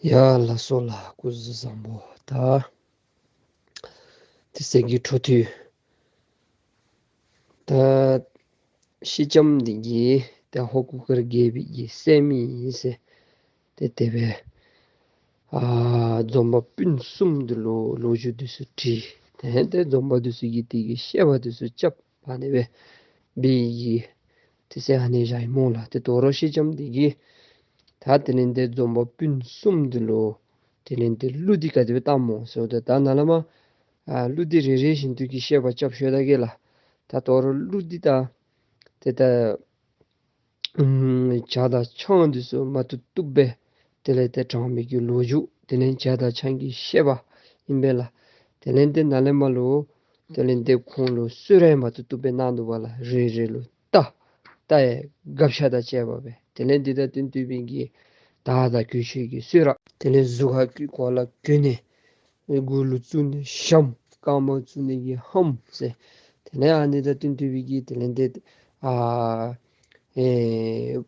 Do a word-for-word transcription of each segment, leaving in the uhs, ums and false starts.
ཡ་ལགས་སོ་ལགས། སྐུ་གཟུགས་བཟང་པོ། ད་དེ་ཚེ་གི་འཕྲོ་མཐུད། ད་ཤེལ་ལྕམ་འདི་གིས་ད་ཧོར་གུར་དཀར་རྒྱལ་པོའི་གི་སྲསམོ་ཨིན་ཟེར། ཏེ་དེ་སྦེ་ཨ་འཛོམས་པ་སྤུན་གསུམ་འདི་ལུ་ལོ་རྒྱུས་འདི་ཚུ་དྲིས། ཏེ་ཏེ་འཛོམས་པ་འདི་ཚུ་གིས་དེ་གི་བཤད་པ་འདི་ཚུ་རྐྱབ་ཨ་ནི་སྦེ་འབད་ཡི། དེ་ཚེ་ཨ་ནི་བཞག་ཡི་སྨོ་ལགས། ཏེ་དོ་རུང་ཤེལ་ལྕམ་འདི་གིས་ད་དེ་ལས་ཏེ་འཛོམས་པ་སྤུན་གསུམ་འདི་ལུ་དེ་ལས་ཏེ་གླུ་འདི་ག་དེ་སྦེ་བཏངམ་སྨོ་ཟེར་ཏེ་ད་ནཱ་ལས་མར་ཨ་གླུ་འདི་རེ་རེ་བཞིན་དུ་གི་བཤད་པ་རྐྱབ་ཤོད་ད་གེ་ལགས། ད་དོ་རུང་གླུ་འདི་ད་ཏེ་ད་ཨུམ་ཇ་དང་ཆང་འདི་ཚུ་མ་བཏུབ་བཏུབ་སྦེ་དེ་ལས་ཏེ་དྲངས་མི་གི་ལོ་རྒྱུས། དེ་ལས་ཇ་དང་ཆང་གི་བཤད་པ་ཨིན་པས་ལགས། དེ་ལས་ཏེ་ནཱ་ལས་མར་ལུ་དེ་ལས་ཏེ་ཁོང་ལུ་གསོལ་རས་མ་བཏུབ་བཏུབ་སྦེ་གནང་འདུག་པ་ལགས། རེ་རེ་ལུ་རྟ་རྟ་ཡང་སྒ་ཆས་དང་བཅས་པ་སྦེ། དེ་ལས་འདི་དང་བསྟུན་བསྟུན་པའི་གི་དར་དང་གོས་ཆེན་གྱི་གསོལ་རས། དེ་ལས་གཟུགས་ཁར་གྱི་གོ་ལ་གྱོན་ནི། གུ་ལུ་བཙུགས་ནི་ཞྭམོ། རྐངམ་བཙུགས་ནི་གི་ལྷམ་ཟེར། དེ་ལས་ཨ་ནི་དང་བསྟུན་བསྟུན་པའི་གི་དེ་ལས་ཏེ་ཨ་ཨེ་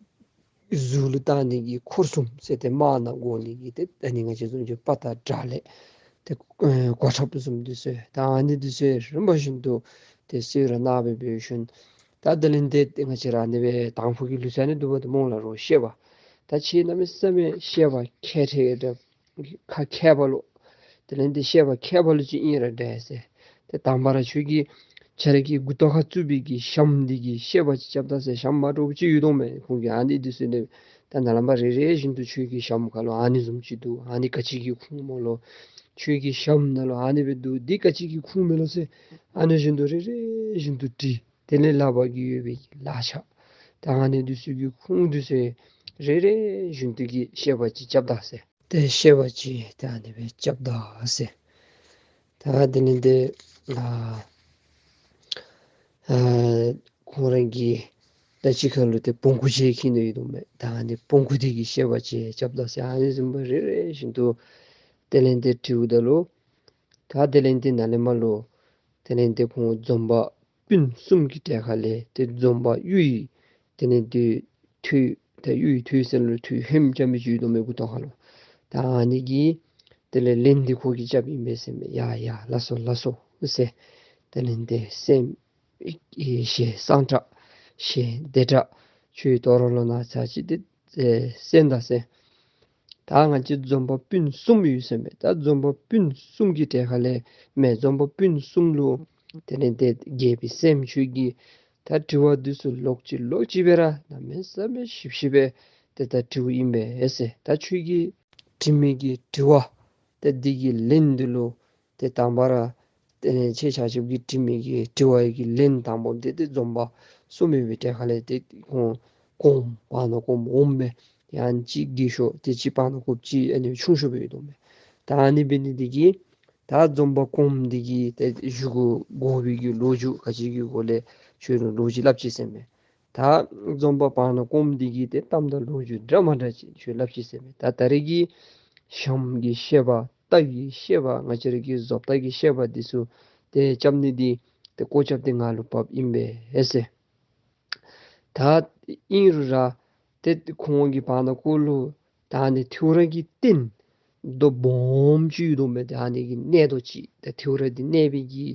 གཟུགས་ལུ་བཏགས་ནི་གི་འཁོར་གསུམ་ཟེར། ཏེ་དམག་ནང་འགོ་ནི་གི་ཏེ་ཨ་ནི་ང་བཅས་བཟུམ་ཅིག་དཔའ་རྟགས་དྲག་ལས་ཏེ་ཨེ་གོ་ཁྲབ་བཟུམ་འདི་ཚུ་ད་ཨ་ནི་འདི་ཚུ་རིམ་པ་བཞིན་དུ་ཏེ་གསོལ་རས་གནང་སྦེ་འབད་ཞིནམ་ད་དེ་ལས་ཏེ་ཏེ་ང་བཅས་ར་ཨ་ནི་སྦེ་དང་ཕུ་གི་ལུགས་སྲོལ་ཨ་ནི་འདུག་པ་ཏེ་སྨོ་ལགས། རོགས་བཤད་པ་ད་ཁྱེད་གནམ་མེད་ས་མེད་བཤད་པ་མཁས་དྲགས་ད་ཁ་མཁས་པ་ལུ་དེ་ལས་ཏེ་བཤད་པ་མཁས་པ་ལུ་ཅིག་ཨིན་ར་འདྲ་ཟེར། ཏེ་དང་པ་ར་ཁྱོད་ཀྱིས་ཁྱོད་ར་གི་མགུ་ཏོ་ཁར་བཙུགས་པའི་གི་ཞྭམོ་འདི་གི་བཤད་པ་ཅིག་རྐྱབ་ད་ཟེར། ཞྭམོ་མ་འདྲཝ་ཅིག་ཡོད་དོ་མས་ཁོང་གི། ཨ་ནི་འདི་ཚུ་ནི་ད་ནཱ་ལས་མར་རེ་རེ་བཞིན་དུ་ཁྱོད་ཀྱི་ཞྭམོ་ཁར་ལུ་ཨ་ནི་བཟུམ་ཅིག་འདུག། ཨ་ནི་ག་ཅི་གི་ཁུངས་སྨོ་ལོ། ཁྱོད་ཀྱི་ཞྭམོ་ནང་ལུ་ཨ་ནི་སྦེ་འདུག། འདི་ག་ཅི་གི་ཁུངས་མས་ལོ་ཟེར། ཨ་ནི་བཞིན་དུ་རེ་རེ་བཞིན་དུ་དྲིས། དེ་ལས་ལག་པར་གྱི་ཡོད་པའི་གི་ལག་ཆ་ད་ཨ་ནི་འདི་ཚུ་གི་ཁུངས་འདི་ཚུ་རེ་རེ་བཞིན་དུ་གི་བཤད་པ་ཅིག་རྐྱབ་ད་ཟེར། ཏེ་བཤད་པ་ཅིག་ད་ཨ་ནི་སྦེ་རྐྱབ་ད་ཟེར། ད་དེ་ལས་ཏེ་ཨ་ཨ་ཁོང་ར་གིས་ད་ཅི་ཁ་ལུ་ཏེ་བོང་ཀུ་ཅིག་འཁྱིད་ནི་ཡོད་དོ་མས། ད་ཨ་ནི་བོང་ཀུ་འདི་གི་བཤད་པ་ཅིག་རྐྱབ་ད་ཟེར། ཨ་ནི་བཟུམ་སྦེ་རེ་རེ་བཞིན་དུ་དེ་ལས་ཏེ་དྲིཝ་ད་ལུ་ད་དེ་ལས་ཏེ་ནཱ་ལས་མར་ལུ་དེ་ལས་ཏེ་ཁོང་འཛོམས་པ་སྤུན་གསུམ་གྱི་གྲལ་ཁ་ལས་ཏེ་འཛོམས་པ་གཡུ་ཡི་དེ་ལས་ཏེ་ཐོད་ད་གཡུ་ཡི་ཐོད་ཟེར་ལོ། ཐོད་ཧེམ་རྐྱབ་མི་ཅིག་ཡོད་དོ་མས་མགུ་ཏོ་ཁ་ལུ། ད་ཨ་ནི་གིས་དེ་ལས་ལན་འདི་ཁོ་གིས་རྐྱབ་ཨིན་པས་ཟེར་མས། ཡ་ཡ་ལགས་སོ་ལགས་སོ་ཟེར། དེ་ལས་ཏེ་སེམས་ཨེ་ཞེ་སངས་དྲགས་ཞེ་བདེ་དྲགས་ཁྱོད་དོ་རུང་ལོ་ན་ཚར་ཅིག་ཏེ་ཨེ་གསན་ད་ཟེར། ད་ང་བཅས་འཛོམས་པ་སྤུན་གསུམ་ཡོད་ཟེར་མས། ད་འཛོམས་པ་སྤུན་གསུམ་གྱི་གྲལ་ཁ་ལས་མས། འཛོམས་པ་སྤུན་གསུམ་ལུ་དེ་ལས་ཏེ་རྒྱལ་པོའི་སྲསམོ་ཁྱོད་ཀྱིས་ད་དྲི་བ་འདི་ཚུ་ལོག་ཅི་ལོག་ཅི་སྦེ་ར་གནམ་མེད་ས་མེད་ཞིབ་ཞིབ་སྦེ་ཏེ་ད་དྲིཝ་ཨིན་པས་ཟེར། ད་ཁྱོད་ཀྱིས་དྲི་མི་གི་དྲི་བ་ཏེ་འདི་གི་ལན་འདི་ལུ་ཏེ་དང་པ་ར་ཏེ་ཁྱེད་ཆ་ཁྱབ་ཀྱིས་དྲི་མི་གི་དྲི་བ་གི་ལན་དང་པོ་འདི་ཏེ་འཛོམས་པ་གསུམ་ཡོད་པའི་གྲལ་ཁ་ལས་ཏེ་ཁོང་གོངམ་བར་ན་གོངམ་འོགམ་སྦེ་ཡང་ཅིག་རྒས་ཤོས་ཏེ་ཅིག་བར་ན་གོངམ་ཅིག་ཨ་ནི་ཆུང་ཤོས་སྦེ་ཡོད་དོ་མས། ད་ཨ་ནི་འབད་ནི་འདི་གིས་ད་འཛོམས་པ་གོངམ་འདི་གིས་ཏེ་ཞུ་དགོ་དགོ་པའི་གི་ལོ་རྒྱུས་ག་ཅི་གི་སྒོ་ལས་ཁྱོད་ལུ་ལོ་རྒྱུས་སླབ་ཅི་ཟེར་མས། ད་འཛོམས་པ་བར་ན་གོངམ་འདི་གིས་ཏེ་གཏམ་དང་ལོ་རྒྱུས་འདྲ་མ་འདྲ་ཅིག་ཁྱོད་སླབ་ཅི་ཟེར་མས། ད་ད་རེས་ཀྱི་ཞྭམོ་གི་བཤད་པ་རྟ་གི་བཤད་པ་ང་བཅས་ར་གི་བཟོ་ལྟ་གི་བཤད་པ་འདི་ཚུ་ཏེ་རྐྱབ་ནི་འདི་ཏེ་སྐོར་རྐྱབ་སྟེ་ང་ལུ་བབས་ཨིན་པས་ཟེར། ད་ཨིན་རུང་ར་ཏེ་ཁོང་གི་བར་ན་གོང་ལུ་ད་ཨ་ནི་ཐེའུ་རང་གི་སྟེང་རྡོ་སྦོམ་ཅིག་ཡོད་དོ་མས། ད་ཨ་ནི་གི་གནས་རྡོ་ཅིག་ད་ཐེའུ་རང་འདི་གནས་པའི་གི་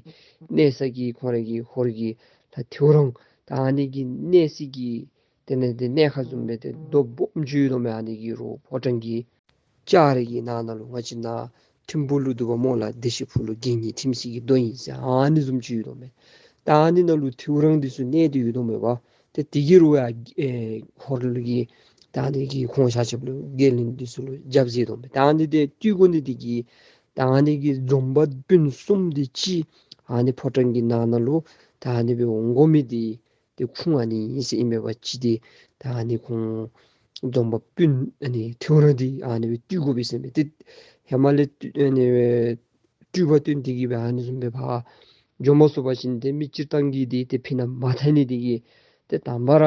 གནས་ས་གི་ཁོང་ར་གི་ཧོར་གྱི་ལྷ་ཐེའུ་རང་ད་ཨ་ནི་གི་གནས་ས་གི་དེ་ལས་ཏེ་གནས་ཁ་བཟུམ་སྦེ་ཏེ་རྡོ་སྦོམ་ཅིག་ཡོད་དོ་མས། ཨ་ནི་གི་རུ་ཕོ་བྲང་གི་ལྕགས་རི་གི་ནང་ན་ལུ་ང་བཅས་ནཱ་ཐིམ་ཕུག་ལུ་འདུག་པ་སྨོ་ལགས། བདེ་ཆེན་ཕུག་ལུ་དགེ་བསྙེན་ཐིམ་ས་གི་རྡོ་ཨིན་ཟེར་ཨ་ནི་བཟུམ་ཅིག་ཡོད་དོ་མས། ད་ཨ་ནི་ནང་ལུ་ཐེའུ་རང་འདི་ཚུ་གནས་ཏེ་ཡོད་དོ་མས་པ། ཏེ་དེ་གི་རུ་ཡང་ཨེ་ཧོར་ལུ་གི་ད་ཨ་ནི་གི་ཁོང་ཆ་ཁྱབ་ལུ་རྒྱལ་བློན་འདི་ཚུ་ལུ་རྒྱབ་ཟེར་དོ་མས། ད་ཨ་ནི་འདི་བཏུལ་དགོ་ནི་འདི་གིས་ད་ཨ་ནི་གི་འཛོམས་པ་སྤུན་གསུམ་འདི་ཅིག་ཨ་ནི་ཕོ་བྲང་གི་ནང་ན་ལུ་ད་ཨ་ནི་སྦེ་འོང་དགོ་མི་འདི་ཏེ་ཁུངས་ཨ་ནི་ཨིན་ཟེར་ཨིན་མས་པ། ཅི་སྟེ་ད་ཨ་ནི་ཁོང་འཛོམས་པ་སྤུན་ཨ་ནི་ཐེའུ་རང་འདི་ཨ་ནི་སྦེ་བཏུལ་དགོ་པས་ཟེར་མས། ཏེ་ཧེ་མ་ལས་ཨ་ནི་སྤྲུལ་པ་སྟོན་ཏེ་གི་སྦེ་ཨ་ནི་བཟུམ་སྦེ་ཕར་འགྱོ་མ་ཚུགས་པ་ཅིན་ཏེ་མི་སྤྱིར་བཏང་གིས་འདི་ཏེ་ཕི་ན་མ་ཐལ་ནི་འདི་གིས་ཏེ་དང་པ་ར་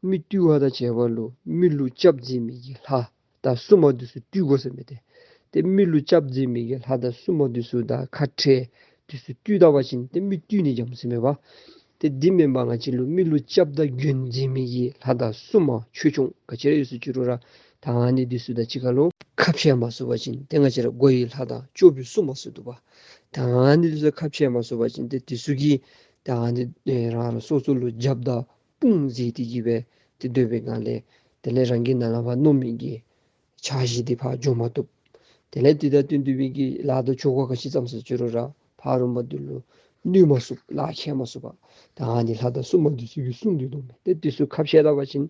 མི་བཏུལ་བ་དང་བཅས་པ་ལུ་མི་ལུ་སྐྱབས་མཛད་མི་གི་ལྷ་དང་སྲུང་མ་འདི་ཚུ་བཏུལ་དགོ་ཟེར་མས་ཏེ། ཏེ་མི་ལུ་སྐྱབས་མཛད་མི་གི་ལྷ་དང་སྲུང་མ་འདི་ཚུ་དང་ཁ་བྲལ་འདི་ཚུ་བཏུལ་ད་པ་ཅིན་ཏེ་མི་བཏུལ་ནི་འཇམ་ཟེར་མས་པ། ཏེ་འདི་མེན་པར་ང་བཅས་ལུ་མི་ལུ་སྐྱབས་དང་མགོན་མཛད་མི་གི་ལྷ་དང་སྲུང་མ་ཆོས་སྐྱོང་ག་ཅི་ར་ཡོད་ཟེར་ཅི་རུང་ར་ད་ཨ་ནི་འདི་ཚུ་དང་གཅིག་ཁར་ལུ་ ཁ་ཕྱེ་མ་ཚུགས་པ་ཅིན་ཏེ་ང་བཅས་ར་འགོ་བའི་ལྷ་དང་སྐྱོབ་པའི་སྲུང་མ་ཚུ་འདུག་པ། ད་ཨ་ནི་ཚུ་ཁ་ཕྱེ་མ་ཚུགས་པ་ཅིན་ཏེ་དེ་ཚུ་གིས་ད་ཨ་ནི་ཨེ་རང་རང་སོ་སོ་ལུ་རྒྱབ་དང་དཔུང་མཛད་དེ་གིས་སྦེ་ཏེ་སྡོད་པའི་སྒང་ལས་དེ་ལས་རང་གི་ནང་ལས་ཕར་མནོ་མི་གི་འཆར་གཞི་འདི་ཕར་འགྱོ་མ་བཏུབ། དེ་ལས་དེ་དང་བསྟུན་ཏེ་སྦེ་གི་ལཱ་དང་ཆོ་ག་ག་ཅི་བརྩམས་ས་ཅི་རུང་ར་ཕ་རོལ་མ་འདི་ལུ་གནོད་མ་ཚུགས་ལཱ་ཁྱད་མ་ཚུགས་པར་ད་ཨ་ནི་ལྷ་དང་སྲུང་མ་འདི་ཚུ་གིས་སྲུང་སྟེ་འདུག་མས། ཏེ་དེ་ཚུ་ཁ་ཕྱེ་ད་པ་ཅིན་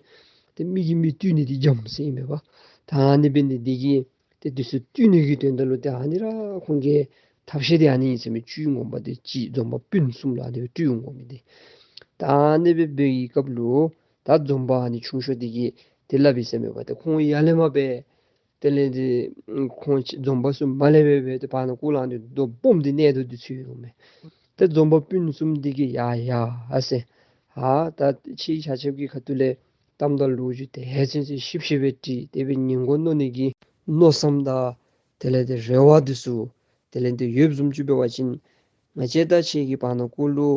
ཏེ་མི་གིས་མི་བཏུལ་ནི་འདི་འཇམ་ཟེར་ཨིན་མས་པ། ད་ཨ་ནི་འབད་ནི་འདི་གིས་ཏེ་དེ་ཚུ་བཏུལ་ནི་གི་དོན་དག་ལུ་ཏེ་ཨ་ནི་ར་ཁོང་གི་ཐབས་ཤེས་འདི་ཨ་ནི་ཨིན་ཟེར་མས། སྤྲུལ་ངོ་མ་འདི་ཅིག་འཛོམས་པ་སྤུན་གསུམ་ལུ་ཨ་ནི་སྦེ་སྤྲུལ་ངོ་མི་འདི། ད་ཨ་ནི་སྦེ་འབད་བའི་སྐབས་ལུ་ད་འཛོམས་པ་ཨ་ནི་ཆུང་ཤོས་འདི་གིས་ཏེ་སླབ་ཡི་ཟེར་མས་པ། ཏེ་ཁོང་ཡར་ལས་མར་སྦེ་དེ་ལས་འདི་ཁོང་འཛོམས་པ་ཚུ་མར་ལས་སྦེ་སྦེ་ཏེ་བར་ན་ཀོ་ལ་འདི་རྡོ་སྦོམ་འདི་མནན་དོ་འདི་ཚུད་ཡོད་མས། ཏེ་འཛོམས་པ་སྤུན་གསུམ་འདི་གིས་ཡ་ཡ་ཨ་ཟེར། ཨ་ད་ཁྱེད་ཆ་ཁྱབ་ཀྱི་ཁ་ཐུག་ལས་གཏམ་དང་ལོ་རྒྱུས་དེ་ཧེ་ཚན་ཚན་ཞིབ་ཞིབ་སྦེ་དྲིས་དེ་སྦེ་ཉན་དགོ་མནོ་ནི་གི་མནོ་བསམ་དང་དེ་ལས་འདི་རེ་བ་འདི་ཚུ་དེ་ལས་འདི་ཡོདཔ་བཟུམ་ཅིག་འབད་བ་ཅིན་ང་བཅས་ད་ཁྱེད་ཀྱི་བར་ན་ཀོ་ལུ་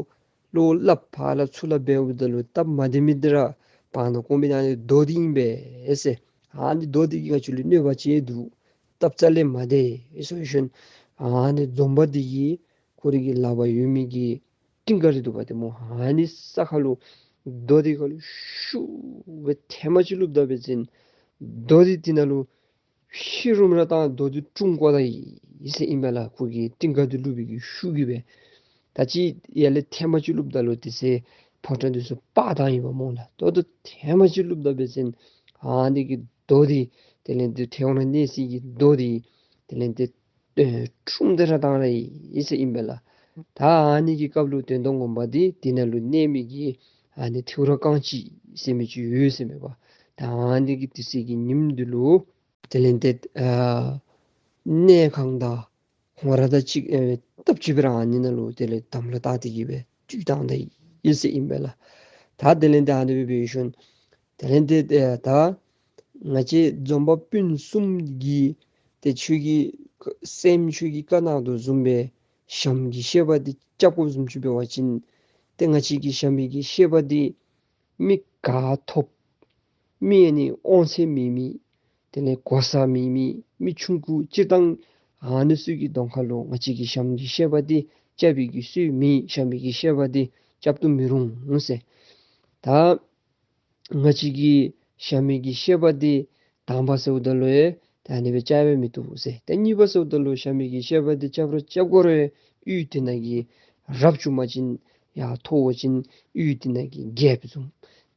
བློ་སླབ་ཕར་ལ་ཚུར་ལ་འབདཝ་ད་ལུ་སྟབས་མ་བདེ་མི་འདི་ར་བར་ན་ཀོ་མི་ད་ཨ་ནི་རྡོ་འདི་ཨིན་པས་ཟེར། ཨ་ནི་རྡོ་འདི་གིས་ང་བཅས་ལུ་གནོད་པ་ཅིག་འདུག། སྟབས་རྩ་ལས་མ་བདེ་ཟེར་ཞིནམ་ཨ་ནི་འཛོམས་པ་འདི་གིས་ཁོ་རའི་གི་ལག་པར་ཡོད་མི་གི་སྤྲིན་དཀར་རེ་འདུག་པ་ཏེ་སྨོ། ཨ་ནི་ས་ཁ་ལུ་རྡོ་འདི་ཁ་ལུ་ཤུགས་སྦེ་ཐེངས་མ་ཅིག་བླུགས་ད་པ་ཅིན་རྡོ་འདི་དེ་ནང་ལུ་ཕྱི་རུམ་ར་བཏང་རྡོ་འདི་དཀྲུམ་བཀོ་ད་ཡི་ཟེར་ཨིན་པས་ལགས། ཁོ་གིས་སྤྲིན་དཀར་འདི་བླུགས་པའི་གི་ཤུགས་ཀྱིས་སྦེ། ད་ཅི་ཡར་ལས་ཐེངས་མ་ཅིག་བླུགསཔ་ད་ལུ་དེ་ཚེ་ཕོ་བྲང་འདི་ཚུ་སྤར་བཏང་ཡི་པ་སྨོ་ལགས། ད་ལྟོ་ཐེངས་མ་ཅིག་བླུགསཔ་ད་འབད་བ་ཅིན་ཨ་ནི་གི་རྡོ་འདི་དེ་ལས་འདི་ཐེའུ་རང་གནས་སའི་གི་རྡོ་འདི་དེ་ལས་འདི་ཨེ་དཀྲུམ་སྟེ་ར་བཏང་ར་ཡི་ཟེར་ཨིན་པས་ལགས། ད་ཨ་ནི་གི་སྐབས་ལུ་དོན་དག་ངོ་མ་འདི་དེ་ནང་ལུ་གནས་མི་གི་ཨ་ནི་ཐེའུ་རང་རྐང་གཅིག་ཟེར་མི་ཅིག་ཡོད་ཟེར་མས་པ། ད་ཨ་ནི་གི་དེ་ཚེ་གི་ཉིནམ་འདི་ལུ་དེ་ལས་འདི་ཨ་གནས་ཁང་དང་ཁོང་ར་དང་གཅིག་ཨེ་སྟབས་གཅིག་སྦེ་ར་ཨ་ནི་ནང་ལུ་དེ་ལས་དམ་ལ་བཏགས་ཏེ་གི་སྦེ་བཏུལ་བཏང་ད་ཡི་ཟེར་ཨིན་པས་ལགས། ད་དེ་ལས་འདི་ཨ་ནི་སྦེ་འབད་ཞིནམ་དེ་ལས་འདི་ཨེ་ད་ང་བཅས་འཛོམས་པ་སྤུན་གསུམ་གྱིས་ཏེ་ཁྱོད་ཀྱི་སྲསམོ་ཁྱོད་ཀྱིས་བཀའ་གནང་དོ་བཟུམ་སྦེ་ཞྭམོ་གི་བཤད་པ་འདི་རྐྱབ་དགོཔ་བཟུམ་ཅིག་འབད་བ་ཅིན་ཏེ་ང་བཅས་ཀྱི་ཞྭམོ་གི་བཤད་པ་འདི་མི་ག་ཐོབ་མི་ཨ་ནི་དབང་ཚད་མེད་མི་དེ་ལས་གོ་ས་མེད་མི་མི་ཆུང་ཀུ་སྤྱིར་བཏང་ཨ་ནི་ཚུ་གི་གདོང་ཁ་ལུ་ང་བཅས་ཀྱི་ཞྭམོ་གི་བཤད་པ་འདི་རྐྱབ་པའི་གི་སྲོལ་མེད། ཞྭམོ་གི་བཤད་པ་འདི་རྐྱབ་ཏུ་མི་རུང་ཟེར། ད་ང་བཅས་ཀྱི་ཞྭམོ་གི་བཤད་པ་འདི་དང་པ་ཟེརཝ་ད་ལུ་ཡང་ད་ཨ་ནི་སྦེ་རྐྱབ་ཡང་མི་བཏུབ་ཟེར། ད་གཉིས་པ་ཟེརཝ་ད་ལུ་ཞྭམོ་གི་བཤད་པ་འདི་རྐྱབ་ར་རྐྱབ་དགོ་རུང་ཡང་གཡུས་དེ་ནང་གི་རབ་བྱུང་པ་ཅིན་ཡར་མཐོ་བ་ཅིན་གཡུས་དེ་ནང་གི་རྒྱལཔོ་བཟུམ།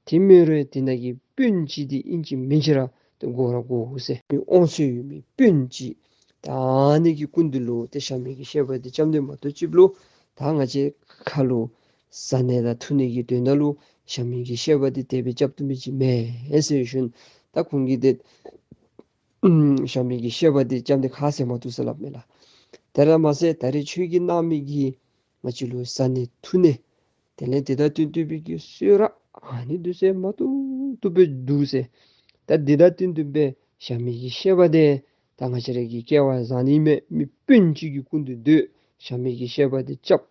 དེ་མེན་རུང་དེ་ནང་གི་དཔོན་ཅིག་འདི་ཨིན་ཅི་མིན་ཅི་ར་ཏེ་དགོ་ར་དགོ་ཟེར། མི་དབང་ཚད་ཡོད་མི་དཔོན་ཅིག། ད་ཨ་ནི་གི་སྐུ་མདུན་ལུ་ཏེ་ཞྭམོ་གི་བཤད་པ་འདི་རྐྱབ་ནི་མ་གཏོགས་ཅིག་ལུ་ད་ང་བཅས་ཁ་ལུ་བཟའ་ནི་དང་འཐུང་ནི་གི་དོན་དག་ལུ་ཞྭམོ་གི་བཤད་པ་འདི་དེ་སྦེ་རྐྱབ་བཏུབ་མི་ཅིག་མེན་ཟེར་ཞིནམ་ད་ཁོང་གིས་ཏེ་ཞྭམོ་གི་བཤད་པ་འདི་རྐྱབ་ནི་ཁ་བཟེད་མ་བཏུབ་ཟེར་སླབ་མས་ལགས། དེ་ར་མ་ཚད་ད་རེས་ཁྱོད་ཀྱིས་གནང་མི་གི་ང་བཅས་ལུ་བཟའ་ནི་འཐུང་ནི་དེ་ལས་དེ་དང་བསྟུན་ཏེ་སྦེ་གི་གསོལ་རས་ཨ་ནི་འདི་ཚུ་མ་ཏོག་ཏོ་སྦེ་འདུག་ཟེར། ད་དེ་དང་བསྟུན་ཏེ་སྦེ་ཞྭམོ་གི་བཤད་པ་འདི་ད་ང་བཅས་ར་གི་སྐལ་བ་བཟང་ནི་མེད། མི་དཔོན་ཅིག་གི་སྐུ་མདུན་སྡོད་ཞྭམོ་གི་བཤད་པ་འདི་རྐྱབ་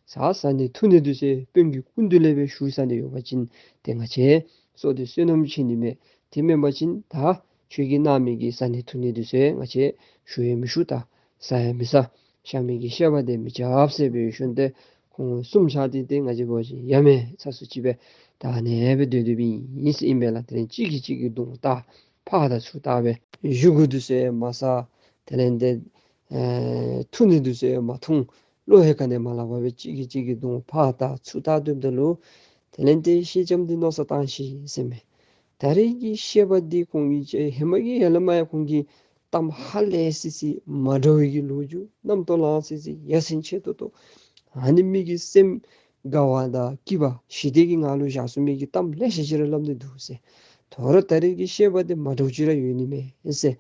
ཟ་བཟའ་ནི་འཐུང་ནི་འདི་ཚུ་དཔོན་གྱི་སྐུ་མདུན་ལས་སྦེ་ཞུ་ས་ནི་ཡོད་པ་ཅིན་ཏེ་ང་བཅས་བསོད་བདེ་བསོད་ནམས་ཆེ་ནི་མས། དེ་མེན་པ་ཅིན་ད་ཁྱོད་ཀྱིས་གནང་མི་གི་བཟའ་ནི་འཐུང་ནི་འདི་ཚུ་ང་བཅས་ཞུ་ཡང་མི་ཞུ། ད་ཟ་ཡང་མི་ཟ། ཞྭམོ་གི་བཤད་པ་འདི་མི་རྐྱབ་ཟེར་སྦེ་ཞུ་ནི་ཏེ་ཁོང་གསུམ་ཆ་འདི་ཏེ་ང་བཅས་འབད་བ་ཅིན་ཡ་མེད་ཚ་སུ་ཅིག་སྦེ་ད་ཨ་ནི་སྦེ་སྡོད་སྡོདཔ་ཨིན་ཟེར་ཨིན་པས་ལགས། དེ་ལས་གཅིག་གིས་གཅིག་གི་གདོང་བལྟ་ཕར་བལྟ་ཚུར་བལྟ་སྦེ་བཞེས་སྒོ་འདི་ཚུ་ཡང་མ་ཟ། དེ་ལས་ཏེ་ཨེ་འཐུང་ནི་འདི་ཚུ་ཡང་མ་འཐུང་། བློ་ཡང་ག་ནི་མ་སླབ་པར་སྦེ་གཅིག་གིས་གཅིག་གི་གདོང་ཕར་བལྟ་ཚུར་བལྟ་སྡོདཔ་ད་ལུ་དེ་ལས་ཏེ་སེང་ལྕམ་འདི་མནོ་བསམ་བཏང་ཅི་ཟེར་མས། ད་རེས་ཀྱི་བཤད་པ་འདི་ཁོང་གིས་ཧེ་མ་གི་ཡར་ལས་མར་ཡང་ཁོང་གིས་གཏམ་ཧ་ལས་སི་སི་མ་འདྲཝ་གི་ལོ་རྒྱུས་རྣམ་རྟོག་ལངས་སི་སི་ཡ་མཚན་ཆེ་ཏོག་ཏོ། ཨ་ནི་མི་གི་སེམས་དགའ་བ་དང་སྐྱིད་པ་ཞི་བདེ་གི་ངང་ལུ་བཞག་ཚུགས་མི་གི་གཏམ་ལེ་ཤ་ཅིག་ར་སླབ་ནི་འདུག་ཟེར། དོ་རུང་ད་རེས་ཀྱི་བཤད་པ་འདི་མ་འདྲཝ་ཅིག་ར་ཡོད་ནི་མས་ཟེར།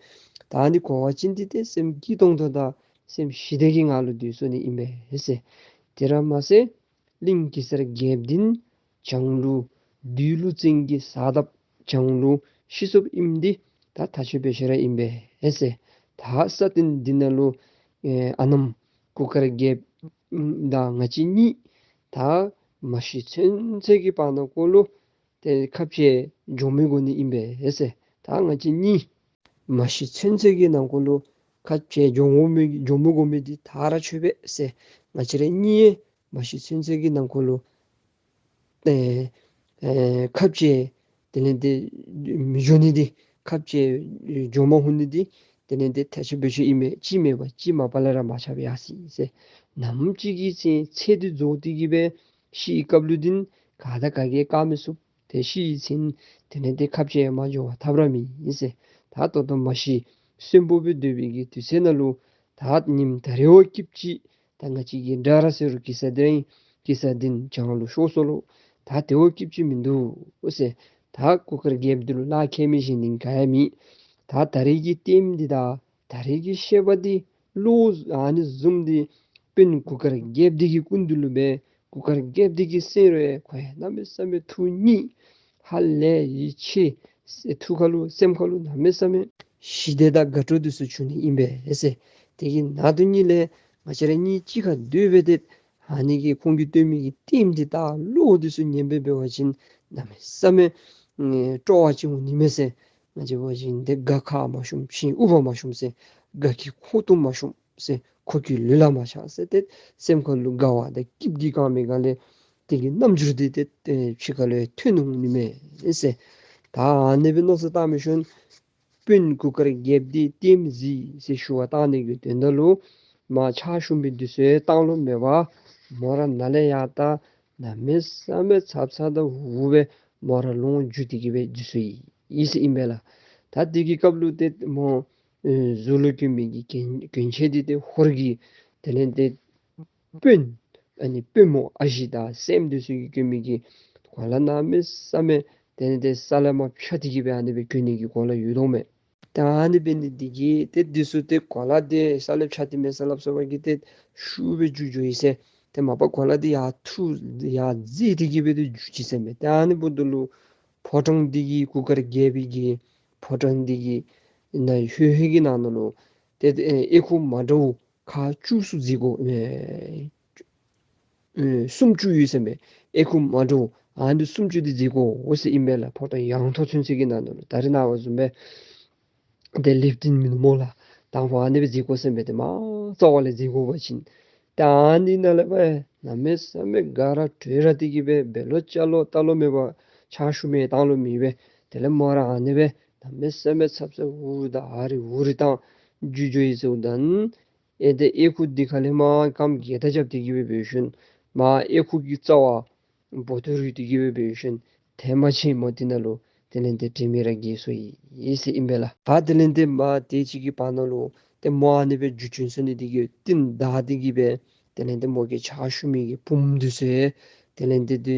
ད་ཨ་ནི་གོ་བ་ཅིན་འདི་ཏེ་སེམས་སྐྱིད་ཏོང་ཏོ་དང་སེམས་ཞི་བདེ་གི་ངང་ལུ་སྡོད་ཚུགས་ནི་ཨིན་པས་ཟེར། དེ་ར་མ་ཚད་གླིང་གེ་སར་རྒྱལཔོ་འདི་ནི་བྱང་ལུ་བདུད་ཀླུ་བཙན་གྱི་ས་བདག་བྱང་ལུ་ཤི་སོཔ་ཨིནམ་འདི་ད་ཐག་ཆོད་པའི་ཤེས་ར་ཨིན་པས་ཟེར། ད་ས་སྟེང་འདི་ནང་ལུ་ཨེ་ཨ་ནེམོ་གུར་དཀར་རྒྱལཔོ་དང་ང་བཅས་གཉིས་ད་མ་ཤི་ཚུན་ཚོད་ཀྱི་བར་ན་ཀོ་ལུ་ཏེ་ཁ་ཕྱེ་འགྱོ་མི་དགོ་ནི་ཨིན་པས་ཟེར། ད་ང་བཅས་གཉིས་ མ་ཤི་ཚུན་ཚོད་ཀྱི་ནང་འཁོད་ལུ་ཁ་འབྱལ་འགྱོ་མི་འགྱོ་མི་དགོ་མི་འདི་ད་ར་ཆོད་པས་ཟེར། ང་བཅས་ར་གཉིས་མ་ཤི་ཚུན་ཚོད་ཀྱི་ནང་འཁོད་ལུ་ཨེ་ཨེ་ཁ་འབྱལ་དེ་ལས་ཏེ་མི་འགྱོ་ནི་འདི་ཁ་འབྱལ་འགྱོ་མ་འོང་ནི་འདི་དེ་ལས་ཏེ་ཐག་ཆོད་པའི་ཆོས་ཨིན་མས། གཅིག་མེད་པ་གཅིག་མ་པ་ལས་ར་མ་ཆགས་པར་ཡར་སོ་ཡི་ཟེར། ནམ་ཅིག་གི་ཚེ་ཚེ་འདི་རྫོགས་ཏེ་གི་སྦེ་ཤི་བའི་སྐབས་ལུ་འདི་ག་དང་ག་གིས་བཀག་མི་ཚུགས། ཏེ་ཤི་ཡི་ཚེ་དེ་ལས་ཏེ་ཁ་འབྱལ་མ་འགྱོ་བར་ཐབས་ར་མེད་ཟེར། ད་ད་ལྟོ་མ་ཤི་གསོན་པོ་སྦེ་སྡོད་པའི་གི་དུས་ཚོད་ནང་ལུ་ད་ཉིནམ་ད་རེས་འོ་སྐྱིད་ཅིག་ད་ང་བཅས་ཀྱི་དགྲ་ར་ཟེར་རུང་གེ་སར་འདི་ར་ཨིན། གེ་སར་འདི་བྱང་ལུ་ཤོར་སོ་ལོ། ད་དེ་འོ་སྐྱིད་ཅིག་མིན་འདུག་ཟེར། ད་གུར་དཀར་རྒྱལཔོ་འདི་ལུ་ལཱ་ཁག་མི་གཞན་འདི་ག་ཡང་མེད། ད་ད་རེས་ཀྱི་ལྟདམོ་འདི་དང་ད་རེས་ཀྱི་བཤད་པ་འདི་ལོག་ཨ་ནི་བཟུམ་འདི་དཔོན་གུར་དཀར་རྒྱལཔོ་འདི་གི་སྐུ་མདུན་ལུ་སྦེ་གུར་དཀར་རྒྱལཔོ་འདི་གིས་གསན་རུང་ཁོ་ཡང་གནམ་མེད་ས་མེད་ཐུགས་མཉེས། ཧ་ལས་ཡིད་ཆེས། ཐུགས་ཁ་ལུ་སེམས་ཁ་ལུ་གནམ་མེད་ས་མེད་ཞི་བདེ་དང་དགའ་སྤྲོ་འདི་ཚུ་བྱུང་ནི་ཨིན་པས་ཟེར། དེ་གི་ནང་དོན་ཉིད་ལས་ང་བཅས་ར་གཉིས་གཅིག་ཁར་སྡོད་སྦེ་ཏེ་ཨ་ནི་གི་ཁོང་གིས་སྟོན་མི་གི་ལྟདམོ་འདི་ད་ལོག་འདི་ཚུ་ཉན་སྦེ་འབད་བ་ཅིན་གནམ་མེད་ས་མེད་ཨེ་སྤྲོ་བ་ཅིག་འོང་ནི་མས་ཟེར། ང་བཅས་འབད་བ་ཅིན་ཏེ་དགའ་ཁ་མ་ཤོམ་ཤིང་འུ་བ་མ་ཤོམ་ཟེར། དགའ་སྐྱིད་ཁོག་སྟོང་མ་ཤོམ་ཟེར། ཁོ་གི་ལུས་ལ་མ་ཆགས་ཟེར། ཏེ་སེམས་ཁ་ལུ་དགའ་བ་དང་སྐྱིད་ཀྱི་གང་མེད་ག་ལས་དེ་གི་རྣམ་འགྱུར་འདི་ཏེ་ཨེ་ཕྱི་ཁ་ལུ་ཡང་ཐོན་འོང་ནི་མས་ཟེར། ད་ཨ་ནི་སྦེ་མནོ་བསམ་བཏང་མི་ཤུལ་དཔོན་གུར་དཀར་རྒྱལཔོ་འདི་ལྟདམོ་གཟིགས་ཟེར་ཞུ་བ་བཏང་ནི་གི་དོན་དག་ལུ་མར་ཕྱག་ཞུ་མི་འདི་ཚུ་ཡང་བཏང་ལོང་མེད་པར་མོ་ར་ནཱ་ལས་ཡར་ད་གནམ་མེད་ས་མེད་ཚབ་ཚ་དང་འུ་སྦེ་མོ་ར་ལོངས་སྤྱོད་དེ་གི་སྦེ་འདི་ཚུ་ཡི་ཟེར་ཨིན་པས་ལགས། ད་དེ་གི་སྐབས་ལུ་ཏེ་མོ་ཨེ་གཟུགས་ལུ་གྱོན་མི་གི་གྱོན་གྱོན་ཆས་འདི་ཏེ་ཧོར་གྱི་དེ་ལས་ཏེ་དཔོན་ཨ་ནི་དཔོན་མོ་ཨ་ཞེ་དང་སྲསམོ་འདི་ཚུ་གིས་གྱོན་མི་གི་གོ་ལ་གནམ་མེད་ས་མེད་དེ་ལས་ཏེ་ས་ལས་མར་ཕྱར་ཏེ་གི་སྦེ་ཨ་ནི་སྦེ་གྱོན་ནི་གི་གོ་ལ་ཡོད་དོ་མས། ད་ཨ་ནི་འབད་ནི་འདི་གིས་ཏེ་འདི་ཚུ་ཏེ་གོ་ལ་འདི་ས་ལས་ཕྱར་ཏེ་མེད་ས་ལ་སོ་བ་གིས་ཏེ་ཤུགས་སྦེ་འགྱུར་འགྱོ་ཡི་ཟེར། ཏེ་མ་པ་གོ་ལ་འདི་ཡར་འཐུ་ཡར་འཛེགས་ཏེ་གི་སྦེ་ཏེ་འགྱུར་ཅི་ཟེར་མས། ཏེ་ཨ་ནི་འབདཝ་ད་ལུ་ཕོ་བྲང་འདི་གི་གུར་དཀར་རྒྱལ་པོའི་གི་ཕོ་བྲང་འདི་གི་ནང་ཧོད་ཧོད་ཀྱི་ནང་ན་ལུ་ཏེ་ཨེ་ཨེ་ཁུ་མ་འདྲཝ་ཁག་བཅུ་གསུམ་འཛེགས་དགོ། ཨེ་ཨེ་སུམ་ཅུ་ཡོད་ཟེར་མས། ཨེ་ཁུ་མ་འདྲཝ་ཨ་ནི་སུམ་ཅུ་འདི་འཛེགས་དགོ་ཟེར་ཨིན་པས་ལགས། ཕོ་བྲང་ཡང་ཐོག་ཚུན་ཚོད་ཀྱི་ནང་ན་ལུ་ད་རེས་ནངས་པ་བཟུམ་སྦེ་ཏེ་ལེབ་ཏིང་མིན་ནུག་སྨོ་ལགས། དང་ཕུ་ཨ་ནི་སྦེ་འཛེགས་དགོ་ཟེར་མས། ཏེ་མ་རྩ་བ་ལས་འཛེགས་དགོ་པ་ཅིན་ཏེ་ཨ་ནི་ནང་ལས་སྦེ་གནམ་མེད་ས་མེད་དགའ་ར་སྤྲོ་ར་སྟེ་གི་སྦེ་འབད་ལོ་ཅ་ལོ་ལྟ་ལོང་མེད་པར་ཕྱག་ཞུ་མི་བཏང་ལོང་མེད་པས། དེ་ལས་མོ་ར་ཨ་ནི་སྦེ་གནམ་མེད་ས་མེད་ཚབ་ཚ་འུ་དང་ཨ་རི་འུ་རི་བཏང་འགྱུར་འགྱོ་ཡི་ཟེརཝ་ད་ཨེ་ཏེ་ཨེ་ཁུ་འདི་ཁ་ལས་མར་རྐངམ་བརྒྱད་དང་རྐྱབ་སྟེ་གི་སྦེ་འབད་ཞིནམ་མར་ཨེ་ཁུ་གི་རྩ་བར་འབོ་ཏོ་རུལ་ཏེ་གི་སྦེ་འབད་ཞིནམ་ཐེངས་མ་ཆེན་མོ་འདི་ནང་ལུ་དེ་ལས་ཏེ་དྲན་མེད་ར་འགྱེལ་སོ་ཡི་ཟེར་ཨིན་པས་ལགས། ད་དེ་ལས་ཏེ་མར་དེ་ཅིག་གི་བར་ན་ལུ་ཏེ་མོ་ཨ་ནི་སྦེ་འགྱུར་བྱོན་སོ་ནི་འདི་གིས་རྟིང་བདའ་སྟེ་གི་སྦེ་དེ་ལས་ཏེ་མོ་གི་ཕྱག་ཞུ་མི་གི་བུམོ་འདི་ཚུ་དེ་ལས་ཏེ་ཏེ་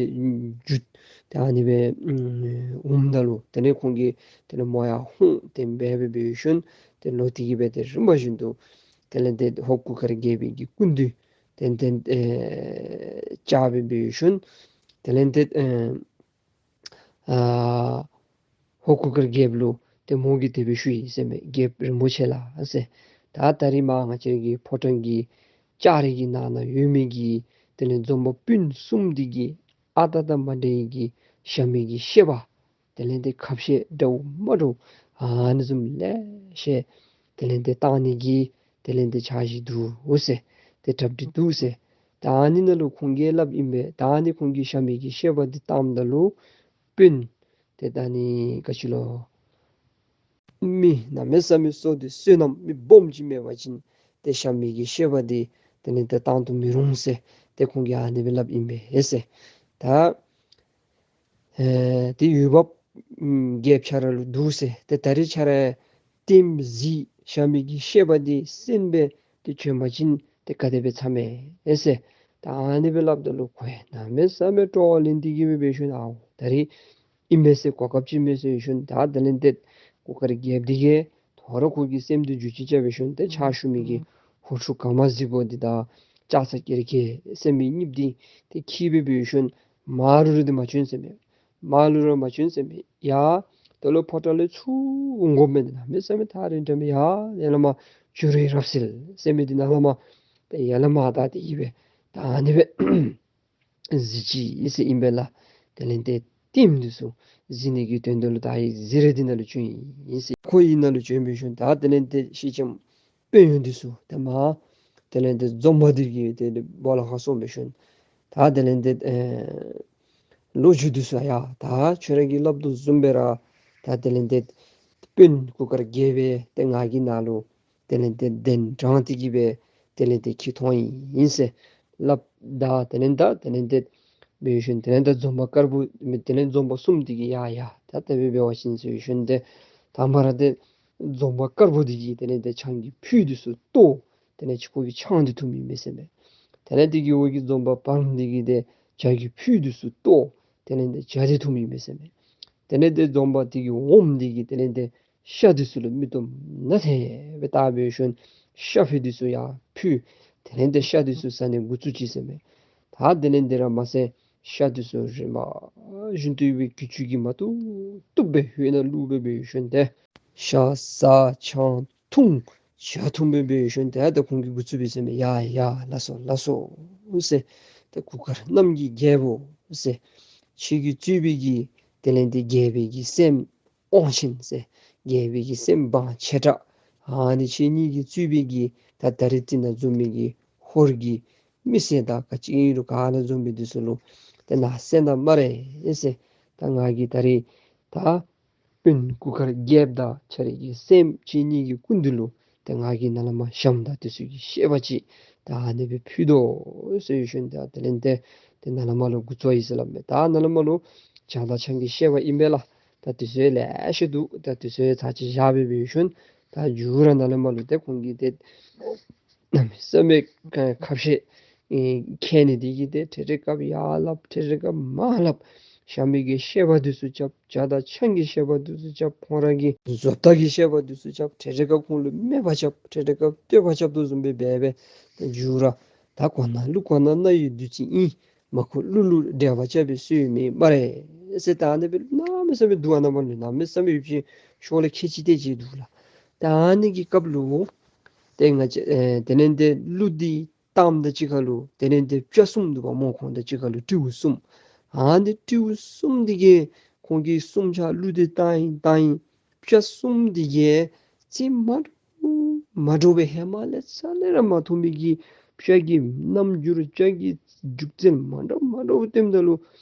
འགྱུར་ཏེ་ཨ་ནི་སྦེ་ཨུམ་འོངམ་ད་ལུ་དེ་ལས་ཁོང་གིས་དེ་ལས་མོ་ཡར་ཧོངས་ཏེ་འབད་འབད་འབད་ཞིནམ་ཏེ་ལོག་སྟེ་གི་སྦེ་ཏེ་རིམ་པ་བཞིན་དུ་དེ་ལས་ཏེ་ཧོར་གུར་དཀར་རྒྱལ་པོའི་གི་སྐུ་མདུན་ཏན་ཏན་ཨེ་བཅར་འབད་འབད་ཞིནམ་དེ་ལས་ཏེ་ཨེ་ཨ་ཧོར་གུར་དཀར་རྒྱལཔོ་ལུ་ཏེ་མོ་གིས་དེ་སྦེ་ཞུ་ཡི་ཟེར་མས། རྒྱལཔོ་རིན་པོ་ཆེ་ལགས་ཟེར། ད་ད་རིས་མར་ང་བཅས་ཀྱི་ཕོ་བྲང་གི་ལྕགས་རི་གི་ནང་ན་ཡོད་མི་གི་དེ་ལས་འཛོམས་པ་སྤུན་གསུམ་འདི་གི་ཨ་རྟག་དང་མ་འདྲ་བའི་གི་ཞྭ་མོའི་གི་བཤད་པ་དེ་ལས་ཏེ་ཁ་བཤད་འདྲཝ་མ་འདྲཝ་ཨ་ནི་བཟུམ་ལེ་ཤ་དེ་ལས་ཏེ་བཏང་ནི་གི་དེ་ལས་ཏེ་འཆར་གཞི་འདུག་ཟེར། ཏེ་གྲ་སྒྲིག་འདུག་ཟེར། ད་ཨ་ནི་ནང་ལུ་ཁོང་གིས་སླབ་ཨིན་པས། ད་ཨ་ནི་ཁོང་གིས་ཞྭ་མོའི་གི་བཤད་པ་འདི་བཏངམ་ད་ལུ་སྤུན་ཏེ་ད་ནི་ག་ཅི་ལོ་མི་གནམ་མེད་ས་མེད་བསོད་བདེ་བསོད་ནམས་མི་སྦོམ་ཅིག་མེད་པ་ཅིན་ཏེ་ཞྭ་མོའི་གི་བཤད་པ་འདི་དེ་ལས་ཏེ་བཏང་དུ་མི་རུང་ཟེར་ཏེ་ཁོང་གིས་ཨ་ནི་སྦེ་སླབ་ཨིན་པས་ཟེར། ད་ཨེ་དེ་འོས་འབབ་ཨམ་རྒྱལཔོ་ཁྱོད་ར་ལུ་འདུག་ཟེར། ཏེ་ད་རིས་ཁྱོད་ར་ལྟདམོ་གཟིགས་ཞྭ་མོའི་གི་བཤད་པ་འདི་གསན་སྦེ་ཏེ་བྱོན་པ་ཅིན་ཏེ་ག་དེ་སྦེ་འཚམས་མས་ཟེར། ད་ཨ་ནི་སྦེ་སླབ་ད་ལུ་ཁོ་ཡང་གནམ་མེད་ས་མེད་སྤྲོ་བ་ལེན་ཏེ་གི་སྦེ་འབད་ཞིནམ་ཨའོ་ད་རིས་ཨིན་མས་ཟེར་གོ་སྐབས་ཅིག་མས་ཟེར་ཞིནམ་ད་དེ་ལས་ཏེ་གུར་དཀར་རྒྱལཔོ་འདི་གིས་ད་རུང་ཁོ་གི་སེམས་འདི་འགྱུར་ཅིག་རྐྱབ་འབད་ཞིནམ་ཏེ་ཕྱག་ཞུ་མི་གི་ཧོར་ཕྲུག་ག་མ་གཟིག་པོ་འདི་དང་ལྕགས་ཚ་ཀེར་ཀེར་ཟེར་མི་གཉིས་འདི་ཏེ་འཁྱིད་སྦེ་འབད་ཞིནམ་མར་རུ་རུ་ཏེ་མ་བྱོན་ཟེར་མས། མར་རུ་རུ་མ་བྱོན་ཟེར་མས། ཡར་ད་ལུ་ཕོ་བྲང་ལས་ཚུར་འོང་དགོ་མི་འདི་གནམ་མེད་ས་མེད་ཐག་རིང་དྲགས་མས། ཡར་ཡར་ལས་མར་ཆུ་རུད་རབ་གསལ་ཟེར་མི་འདི་ནང་ལས་མར་ཏེ་ཡར་ལས་མར་ད་དེ་གི་སྦེ་ད་ཨ་ནི་སྦེ་གཟིགས་ཅི་ཟེར་ཨིན་པས་ལགས། དེ་ལས་ཏེ་ ལྟདམོ་འདི་ཚུ་གཟིགས་ནི་གི་དོན་དག་ལུ་ད་ཨེ་གཟིགས་ར་འདི་ནང་ལུ་བྱོན་ཡི་ཟེར། ཁོ་ཨིན་ནང་ལུ་བྱོན་སྦེ་ཞིནམ་ད་དེ་ལས་ཏེ་སེང་ལྕམ་དཔོན་གཡོག་འདི་ཚུ་ཏེ་མར་དེ་ལས་ཏེ་འཛོམས་པ་འདི་གི་ཏེ་སྦོ་ལོགས་ཁར་སོང་སྦེ་ཞིནམ་ད་དེ་ལས་ཏེ་ཨེ་ལོ་རྒྱུས་འདི་ཚུ་ཡ་ད་ཁྱོད་ར་གིས་སླབ་དོ་བཟུམ་སྦེ་ར་ད་དེ་ལས་ཏེ་དཔོན་གུར་དཀར་རྒྱལ་པོ་ཏེ་ང་གི་ནང་ལུ་དེ་ལས་ཏེ་གདན་དྲངས་ཏེ་གི་སྦེ་དེ་ལས་ཏེ་ཁྱོད་ཐོན་ཡི་ཟེར་སླབ་ད་དེ་ལས་ད་དེ་ལས་ཏེ་འབད་ཞིནམ་དེ་ལས་ད་འཛོམས་པ་དཀར་པོ་དེ་ལས་འཛོམས་པ་གསུམ་འདི་གིས་ཡ་ཡ་ད་དེ་སྦེ་འབད་བ་ཅིན་ཟེར་ཞིནམ་ཏེ་དང་པ་ར་ཏེ་འཛོམས་པ་དཀར་པོ་འདི་གིས་དེ་ལས་ཏེ་ཆང་གི་ཕུད་འདི་ཚུ་གཏོར། དེ་ལས་ཁྱོད་ཀྱིས་ཆང་འདི་འཐུང་མི་མས་ཟེར་མས། དེ་ལས་དེ་གི་འོག་གི་འཛོམས་པ་བར་མ་འདི་གིས་ཏེ་ཇ་གི་ཕུད་འདི་ཚུ་གཏོར། དེ་ལས་ཏེ་ཇ་འདི་འཐུང་མི་མས་ཟེར་མས། དེ་ལས་ཏེ་འཛོམས་པ་དེ་གི་འོག་མ་འདི་གིས་དེ་ལས་ཏེ་ཤ་འདི་ཚུ་ལུ་མིག་ཏོ་ནག་ཐལ་སྦེ་བལྟ་སྦེ་ཞིནམ་ཤ་ཕུད་འདི་ཚུ་ཡར་ཕུལ། དེ་ལས་ཏེ་ཤ་འདི་ཚུ་ཟ་ནི་འགོ་བཙུགས་ཅི་ཟེར་མས། ད་དེ་ལས་ཏེ་ར་མ་ཚད་ཤ་འདི་ཚུ་རིམ་པ་བཞིན་དུ་ཡོད་པའི་གྱི་ཅུང་གིས་མ་བཏུབ་བཏུབ་སྦེ་ཧོད་ནང་བླུགས་སྦེ་འབད་ཞིནམ་ཏེ་ཤ་ཟ་ཆང་འཐུང་ཇ་འཐུང་སྦེ་འབད་ཞིནམ་ཏེ་ད་ཁོང་གིས་འགོ་བཙུགས་པས་ཟེར་མས། ཡ་ཡ་ལགས་སོ་ལགས་སོ་ཟེར། ཏེ་གུར་དཀར་གནམ་གྱི་རྒྱལ་པོ་ཟེར། ཁྱོད་ཀྱིས་གཙོས་པའི་གི་དེ་ལས་ཏེ་རྒྱལ་པོའི་གི་སྲསམོ་དབང་ཆེན་ཟེར། རྒྱལ་པོའི་གི་སྲསམོ་འབངས་ཆེ་དྲགས་ཨ་ནི་ཁྱེད་གཉིས་ཀྱིས་གཙོས་པའི་གི་ད་ད་རིས་དེ་ནང་འཛོམས་མི་གི་ཧོར་གྱི་མི་སེར་དང་ག་ཅི་ཨིན་རུང་ག་ནང་འཛོམས་མི་འདི་ཚུ་ལུ་ཏེ་ནཱ་གསན་ད་སྨ་རེ་ཟེར། ད་ང་གིས་ད་རིས་ད་དཔོན་གུར་དཀར་རྒྱལཔོ་དང་ཁྱེད་རའི་གི་སྲསམོ་ཁྱེད་གཉིས་ཀྱི་སྐུ་མདུན་ལུ་ཏེ་ང་གིས་ནཱ་ལས་མར་ཞྭམོ་དང་དེ་ཚུ་གི་བཤད་པ་ཅིག་ད་ཨ་ནི་སྦེ་ཕུལ་དོ་ཟེར་ཞིནམ་ད་དེ་ལས་ཏེ་ཏེ་ནཱ་ལས་མར་ལུ་འགོ་བཙུགས་ཡི་ཟེར་སླབ་མས། ད་ནཱ་ལས་མར་ལུ་ཇ་དང་ཆང་གི་བཤད་པ་ཨིན་པས་ལགས། ད་དེ་ཚུ་ལེ་ཤ་འདུག། ད་དེ་ཚུ་ཚར་གཅིག་བཞག་སྦེ་འབད་ཞིནམ་ད་མཇུག་ར་ནཱ་ལས་མར་ལུ་ཏེ་ཁོང་གིས་ཏེ་གནམ་མེད་ས་མེད་ཁ་ཁ་བཤད་ཨེ་མཁས་ནི་འདི་གིས་ཏེ་ཏེ་རེ་སྐབས་ཡར་སླབ་ཏེ་རེ་སྐབས་མར་སླབ། ཞྭམོ་གི་བཤད་པ་འདི་ཚུ་རྐྱབ། ཇ་དང་ཆང་གི་བཤད་པ་འདི་ཚུ་རྐྱབ། ཁོང་ར་གི་བཟོ་ལྟ་གི་བཤད་པ་འདི་ཚུ་རྐྱབ། ཏེ་རེ་སྐབས་ཁོང་ལུ་སྨད་པ་རྐྱབ། ཏེ་རེ་སྐབས་བསྟོད་པ་རྐྱབ་དོ་བཟུམ་སྦེ་འབད་སྦེ་ཏེ་མཇུག་ར་ད་གོ་ན་གླུ་གོ་ན་རྣ་ཡི་བདུད་རྩི་ཨིན། མ་གོ་གླུ་ལུ་འགྲེལ་པ་རྐྱབ་པའི་སྲོལ་མེད་སྨ་རེ་ཟེར། ད་ཨ་ནི་སྦེ་གནམ་མེད་ས་མེད་འདུག། ཨ་ནཱ་མར་ལུ་གནམ་མེད་ས་མེད་ཡོད་པའི་ཤོག་ལེབ་ཁལ་གཅིག་དེ་ཅིག་འདུག་ལགས། ད་ཨ་ནི་གི་སྐབས་ལུ་ཏེ་ང་བཅས་ཨེ་དེ་ལས་ཏེ་གླུ་འདི་བཏངམ་དང་གཅིག་ཁར་ལུ་དེ་ལས་ཏེ་སྤྱ་གསུམ་འདུག་པ་སྨོ། ཁོང་དང་གཅིག་ཁར་ལུ་སྤྲེའུ་གསུམ། ཨ་ནི་སྤྲེའུ་གསུམ་འདི་གིས་ཁོང་གིས་གསུམ་ཆ་གླུ་འདི་བཏང་ཡི་བཏང་ཡི། སྤྱ་གསུམ་འདི་གིས་རྩིས་མ་འདྲཝ་མ་འདྲཝ་སྦེ་ཧེ་མ་ལས་རྩ་ལས་ར་མ་མཐོང་མི་གི་སྤྱ་གི་རྣམ་འགྱུར་སྤྱ་གི་སྒྱུ་རྩལ་མ་འདྲཝ་མ་འདྲཝ་སྟོནམ་ད་ལུ་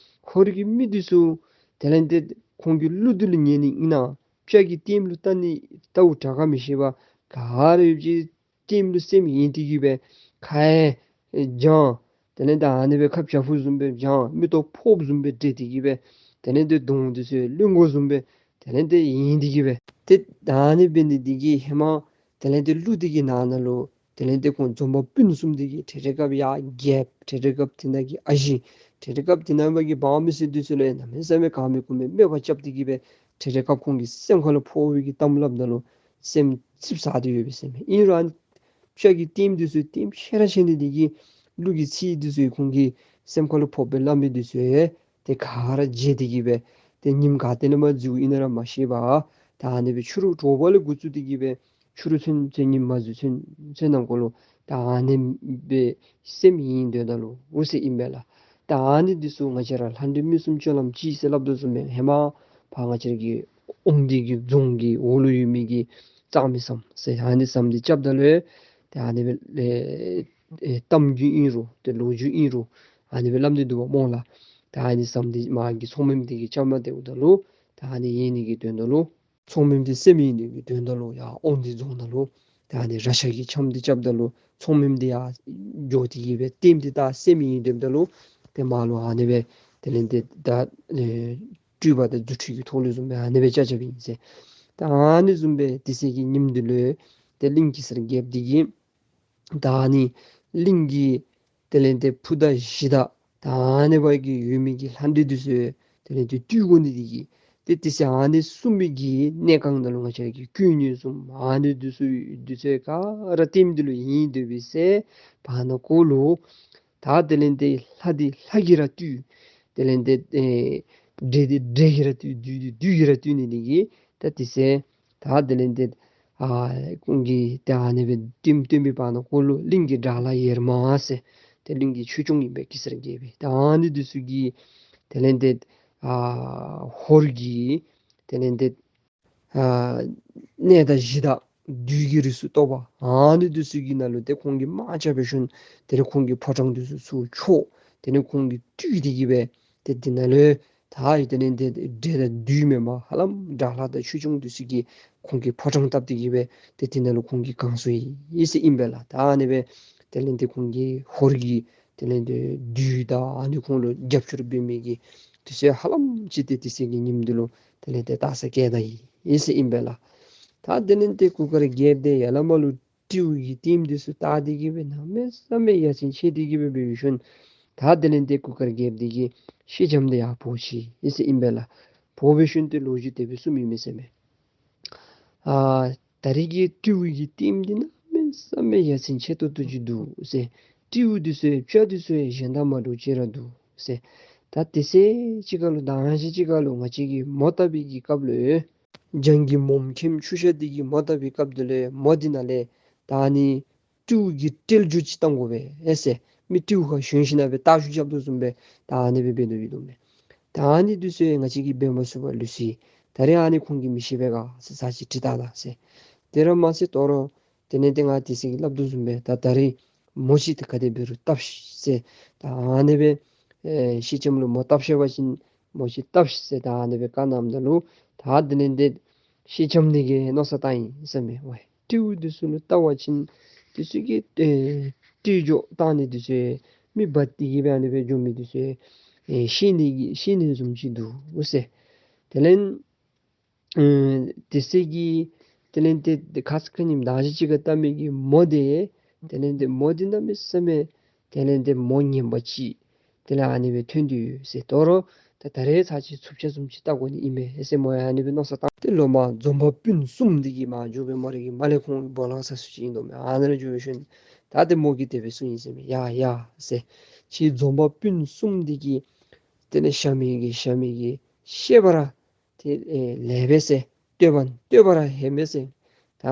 ཧོར་གྱི་མི་འདི་ཚུ་དེ་ལས་ཏེ་ཁོང་གི་གླུ་འདི་ལུ་ཉན་ནི་ཨིན་ན་སྤྱ་གི་ལྟདམོ་ལུ་བལྟ་ནི་བལྟཝ་དྲག་ག་མི་ཤེས་པར་ག་ར་ཡོད་ཀྱི་ལྟདམོ་ལུ་སེམས་ཡེངས་ཏེ་གི་སྦེ་ཁ་ཡང་བརྐྱང་། དེ་ལས་ད་ཨ་ནི་སྦེ་ཁ་བྱ་ཕུ་བཟུམ་སྦེ་བརྐྱང་། མིག་ཏོ་ཕོརཔ་བཟུམ་སྦེ་བགྲད་དེ་གི་སྦེ་དེ་ལས་ཏེ་གདོང་འདི་ཚུ་གློད་གོ་བཟུམ་སྦེ་དེ་ལས་ཏེ་ཡེངས་ཏེ་གི་སྦེ་ཏེ་ད་ཨ་ནི་འབད་ནི་འདི་གིས་ཧེ་མ་དེ་ལས་ཏེ་གླུ་འདི་གི་ནང་ན་ལུ་དེ་ལས་ཏེ་ཁོང་འཛོམས་པ་སྤུན་གསུམ་འདི་གིས་ཏེ་རེ་སྐབས་ཡར་རྒྱལཔོ་ཏེ་རེ་སྐབས་དེ་ནང་གི་ཨ་ཞེ་ཏེ་རེ་སྐབས་དེ་ནང་མ་གི་འབངས་མི་སེར་འདི་ཚུ་ལུ་གནམ་མེད་ས་མེད་གང་མི་གོ་མི་སྨད་པ་རྐྱབ་སྟེ་གི་སྦེ་ཏེ་རེ་སྐབས་ཁོང་གི་སེམས་ཁ་ལུ་ཕོག་པའི་གི་གཏམ་སླབ་ད་ལུ་སེམས་ཙིགཔ་ཟ་སྟེ་ཡོད་པས་ཟེར་མས། ཨིན་རུང་ཨ་ནི་སྤྱ་གི་ལྟདམོ་འདི་ཚུ་ལྟདམོ་ཆེ་ར་ཆེ་ནི་འདི་གིས་གླུ་གི་ཚིག་འདི་ཚུ་ཁོང་གི་སེམས་ཁ་ལུ་ཕོག་སྦེ་སླབ་མི་འདི་ཚུ་ཡང་ཏེ་ག་ར་བརྗེད་དེ་གི་སྦེ་ཏེ་ཉིམ་ག་ཏེ་ལས་མར་འཛུལཝ་ཨིན་ན་ར་མ་ཤེས་པར་ད་ཨ་ནི་སྦེ་ཕྱི་རུ་དྲོ་པ་ལས་འགོ་བཙུགས་ཏེ་གི་སྦེ་ཕྱི་རུ་ཚུན་ཚོད་ཉིམ་མ་འཛུལ་ཚུན་ཚོད་ནང་འཁོད་ལུ་ད་ཨ་ནི་སྦེ་སེམས་ཡེངས་སྡོདཔ་ད་ལུ་འོ་ཟེར་ཨིན་པས་ལགས། ད་ཨ་ནི་འདི་ཚུ་ང་བཅས་ར་ལྷ་འདྲེ་མི་གསུམ་སྤྱོད་ལམ་གཅིག་ཟེར་སླབ་དོ་བཟུམ་སྦེ་ཧེ་མ་ཕར་ང་བཅས་ར་གི་དབང་འདུས་ཀྱི་རྫོང་གི་འོག་ལུ་ཡོད་མི་གི་གཙང་མའི་ཟམ་ཟེར་ཨ་ནི་ཟམ་འདི་རྐྱབ་ད་ལུ་ཏེ་ཨ་ནི་སྦེ་ཨེ་ཨེ་གཏམ་རྒྱུད་ཨིན་རུང་ཏེ་ལོ་རྒྱུས་ཨིན་རུང་ཨ་ནི་སྦེ་སླབ་སྟེ་འདུག་པ་སྨོ་ལགས། ད་ཨ་ནི་ཟམ་འདི་མ་གི་མཚོ་སྨནམ་འདི་གིས་རྐྱབ་མ་སྟེརཝ་ད་ལུ་ད་ཨ་ནི་ཡེངས་ནི་གི་དོན་དག་ལུ་མཚོ་སྨནམ་འདི་སེམས་ཡེངས་ནི་གི་དོན་དག་ལུ་ཡར་དབང་འདུས་རྫོང་ནང་ལུ་ད་ཨ་ནི་རཀྴ་གི་འཆམ་འདི་རྐྱབ་ད་ལུ་མཚོ་སྨནམ་འདི་ཡར་འགྱོ་སྟེ་གི་སྦེ་ལྟདམོ་འདི་ད་སེམས་ཡེངས་སྡོདཔ་ད་ལུ་ཏེ་མར་ལུ་ཨ་ནི་སྦེ་དེ་ལས་ཏེ་ད་ཨེ་སྤྲུལ་པ་དང་རྫུ་འཕྲུལ་གྱི་ཐོག་ལུ་བཟུམ་སྦེ་ཨ་ནི་སྦེ་བཅའ་བཅའཝ་ཨིན་ཟེར། ད་ཨ་ནི་བཟུམ་སྦེ་དེ་ཚེ་གི་ཉིནམ་འདི་ལུ་ཏེ་གླིང་གེ་སར་རྒྱལཔོ་འདི་གིས་ད་ཨ་ནི་གླིང་གི་དེ་ལས་ཏེ་ཕུ་དང་གཞི་དང་ད་ཨ་ནི་བར་གྱི་ཡོད་མི་གི་ལྷ་འདྲེ་འདི་ཚུ་དེ་ལས་ཏེ་བཏུལ་དགོ་ནི་འདི་གིས་ཏེ་དེ་ཚེ་ཨ་ནི་སྲུང་མི་གི་གནས་ཁང་ནང་ལུ་ང་བཅས་ཀྱི་དཀོན་གཉེར་བཟུམ་ཨ་ནི་འདི་ཚུ་འདི་ཚུ་ག་ར་ལྟདམོ་འདི་ལུ་ཡེངས་སྡོད་པའི་ཚེ་བར་ན་ཁོ་ལུ་ད་དེ་ལས་ཏེ་ལྷ་འདི་ལྷ་གིས་ར་བཏུལ། དེ་ལས་ཏེ་ཨེ་འདྲེ་འདི་འདྲེ་གིས་ར་བཏུལ། བདུད་འདི་བདུད་ཀྱིས་ར་བཏུལ་ནི་འདི་གིས་ད་དེ་ཚེ་ད་དེ་ལས་ཏེ་ཨ་ཁོང་གིས་ཏེ་ཨ་ནི་སྦེ་ལྟདམོ་སྟོན་པའི་བར་ན་ཁོ་ལུ་གླིང་གི་དགྲ་ལྷ་ཡེར་མ་ཟེར་ཏེ་གླིང་གི་ཆོས་སྐྱོང་ཨིན་པས་གེ་སར་རྒྱལ་པོའི། ད་ཨ་ནི་འདི་ཚུ་གིས་དེ་ལས་ཏེ་ ཨ་ཧོར་གྱི་དེ་ལས་ཏེ་ཨ་གནས་བདག་གཞི་བདག་བདུད་ཀྱི་རིགས་སུ་གཏོགས་པ་ཨ་ནི་འདི་ཚུ་གི་ནང་ལུ་ཏེ་ཁོང་གིས་དམག་རྐྱབ་པའི་ཤུལ་དེ་ལས་ཁོང་གི་ཕོ་བྲང་འདི་ཚུ་ཚུར་འཕྱོག། དེ་ལས་ཁོང་གིས་བཏུལ་ཏེ་གི་སྦེ་ཏེ་འདི་ནང་ལུ་ད་ཡི་དེ་ལས་ཏེ་འདྲེ་དང་བདུད་མེན་པར་ཧ་ལམ་དགྲ་ལྷ་དང་ཆོས་སྐྱོང་འདི་ཚུ་གིས་ཁོང་གི་ཕོ་བྲང་བཏབ་སྟེ་གི་སྦེ་ཏེ་འདི་ནང་ལུ་ཁོང་གིས་གང་སོང་ཡི་ཟེར་ཨིན་པས་ལགས། ད་ཨ་ནི་སྦེ་དེ་ལས་ཏེ་ཁོང་གིས་ཧོར་གྱི་དེ་ལས་ཏེ་བདུད་དང་ཨ་ནི་ཁོང་ལུ་རྒྱབ་སྐྱོར་འབད་མི་གི་དུས་ཚོད་ཧ་ལམ་ཅིག་ཏེ་དེ་ཚེ་གི་ཉིནམ་འདི་ལུ་དེ་ལས་ཏེ་ལྟ་ས་བཀལ་ད་ཡི་ཟེར་ཨིན་པས་ལགས། ད་དེ་ལས་ཏེ་གུར་དཀར་རྒྱལཔོ་དེ་ཡར་ལས་མར་ལུ་སྤྲེའུ་གི་ལྟདམོ་འདི་ཚུ་བལྟ་སྟེ་གི་སྦེ་གནམ་མེད་ས་མེད་ཡ་མཚན་ཆེ་སྟེ་གི་སྦེ་འབད་བའི་ཤུལ་ད་དེ་ལས་ཏེ་གུར་དཀར་རྒྱལཔོ་དེ་གིས་སེང་ལྕམ་དེ་ཡར་འབོ་ཅི་ཟེར་ཨིན་པས་ལགས། འབོ་བའི་ཤུལ་ཏེ་ལོ་རྒྱུས་དེ་སྦེ་གསུངམ་ཨིན་མས་ཟེར་མས། ཨ་ད་རིས་ཀྱི་སྤྲེའུ་གི་ལྟདམོ་འདི་གནམ་མེད་ས་མེད་ཡ་མཚན་ཆེ་ཏོག་ཏོ་ཅིག་འདུག་ཟེར། སྤྲེའུ་འདི་ཚུ་ཡང་སྤྱ་འདི་ཚུ་ཡང་གཞན་དང་མ་འདྲཝ་ཅིག་ར་འདུག་ཟེར། ད་དེ་ཚེ་ཅིག་ཁར་ལུ་ད་ཨ་ནི་ཅིག་ཁར་ལུ་ང་བཅས་ཀྱིས་མོ་བཏབ་པའི་གི་སྐབས་ལུ་འཇང་གི་མོ་མཁནམ་ཆུ་ཤ་འདི་གིས་མོ་བཏབ་པའི་སྐབས་འདི་ལུ་མོ་འདི་ནང་ལས་ད་ཨ་ནི་སྤྲེའུ་གི་སྤྲེལ་རྒྱུག་ཅིག་བཏང་དགོ་པས་ཨེ་ཟེར། མི་སྤྲེའུ་ཁར་ཞོན་ཞིན་ན་སྦེ་རྟ་རྒྱུག་རྐྱབ་དོ་བཟུམ་སྦེ་ད་ཨ་ནི་སྦེ་འབད་དོ་ཡོདཔ་མས། ད་ཨ་ནི་འདི་ཚུ་ཡང་ང་བཅས་ཀྱིས་འབད་མ་ཚུགས་པར་ལུས་སོ་ཡི། ད་རིས་ཨ་ནི་ཁོང་གིས་མི་ཤེས་པས་ག་ཟེར་ཚར་ཅིག་དྲི་ད་ད་ཟེར། དེ་ར་མ་ཚད་དོ་རུང་དེ་ལས་ཏེ་ང་དེ་ཚེ་གི་སླབ་དོ་བཟུམ་སྦེ་ད་ད་རིས་མོ་ཅིག་ཏེ་ག་དེ་འབད་རུང་བཏབ་ཤིག་ཟེར། ད་ཨ་ནི་སྦེ་ཨེ་སེང་ལྕམ་ལུ་མོ་བཏབ་ཤེས་པ་ཅིན་མོ་ཅིག་བཏབ་ཤིག་ཟེར་ད་ཨ་ནི་སྦེ་བཀའ་གནངམ་ད་ལུ་ད་དེ་ལས་ཏེ་སེང་ལྕམ་འདི་གིས་མནོ་བསམ་བཏང་ཡི་ཟེར་མས། ཝའི་སྤྲེའུ་འདི་ཚུ་ལུ་བལྟ་བ་ཅིན་འདི་ཚུ་གིས་ཨེ་སྤྲེལ་རྒྱུག་བཏང་ནི་འདི་ཚུ་མི་འབག་སྟེ་གི་སྦེ་ཨ་ནི་སྦེ་འགྱོ་མི་འདི་ཚུ་ཨེ་ཤེས་ནི་གི་ཤེས་ནི་བཟུམ་ཅིག་འདུག་ཟེར། དེ་ལས་ཨེ་དེ་ཚེ་གི་དེ་ལས་ཏེ་ཁ་ཙ་ཁ་ཉིནམ་ད་ཅི་ཅིག་ཁར་བལྟ་མི་གི་མོ་དེ་དེ་ལས་ཏེ་མོ་འདི་གནམ་མེད་ས་མེད་དེ་ལས་ཏེ་མོ་ངན་པ་ཅིག་དེ་ལས་ཨ་ནི་སྦེ་ཐོན་ཏེ་ཡོད་ཟེར། དོ་རུང་ད་ད་རེས་ཚར་ཅིག་འཚུབ་ཆ་བཟུམ་ཅིག་བལྟ་དགོ་ནི་ཨིན་མས་ཨེ་ཟེར་མོ་ཡང་ཨ་ནི་སྦེ་མནོ་བསམ་བཏང་། ཏེ་ལོག་མར་འཛོམས་པ་སྤུན་གསུམ་འདི་གི་མར་འགྱོ་སྦེ་མོ་རའི་གི་མར་ལས་ཁོང་སྦོ་ལོགས་ས་སུ་ཅིག་ཨིན་དོ་མས། ཨ་ནཱ་ལུ་འགྱོ་བའི་ཤུལ་ད་ཏེ་མོ་གིས་དེ་སྦེ་གསུངས་ཡི་ཟེར་མས། ཡ་ཡ་ཟེར། ཁྱེད་འཛོམས་པ་སྤུན་གསུམ་འདི་གིས་དེ་ལས་ཤ་མི་གི་ཤ་མི་གི་བཤད་པ་ར་ཏེ་ཨེ་ལེགས་པས་ཟེར། བསྟོད་པ་བསྟོད་པ་ར་ཧན་པས་ཟེར། ད་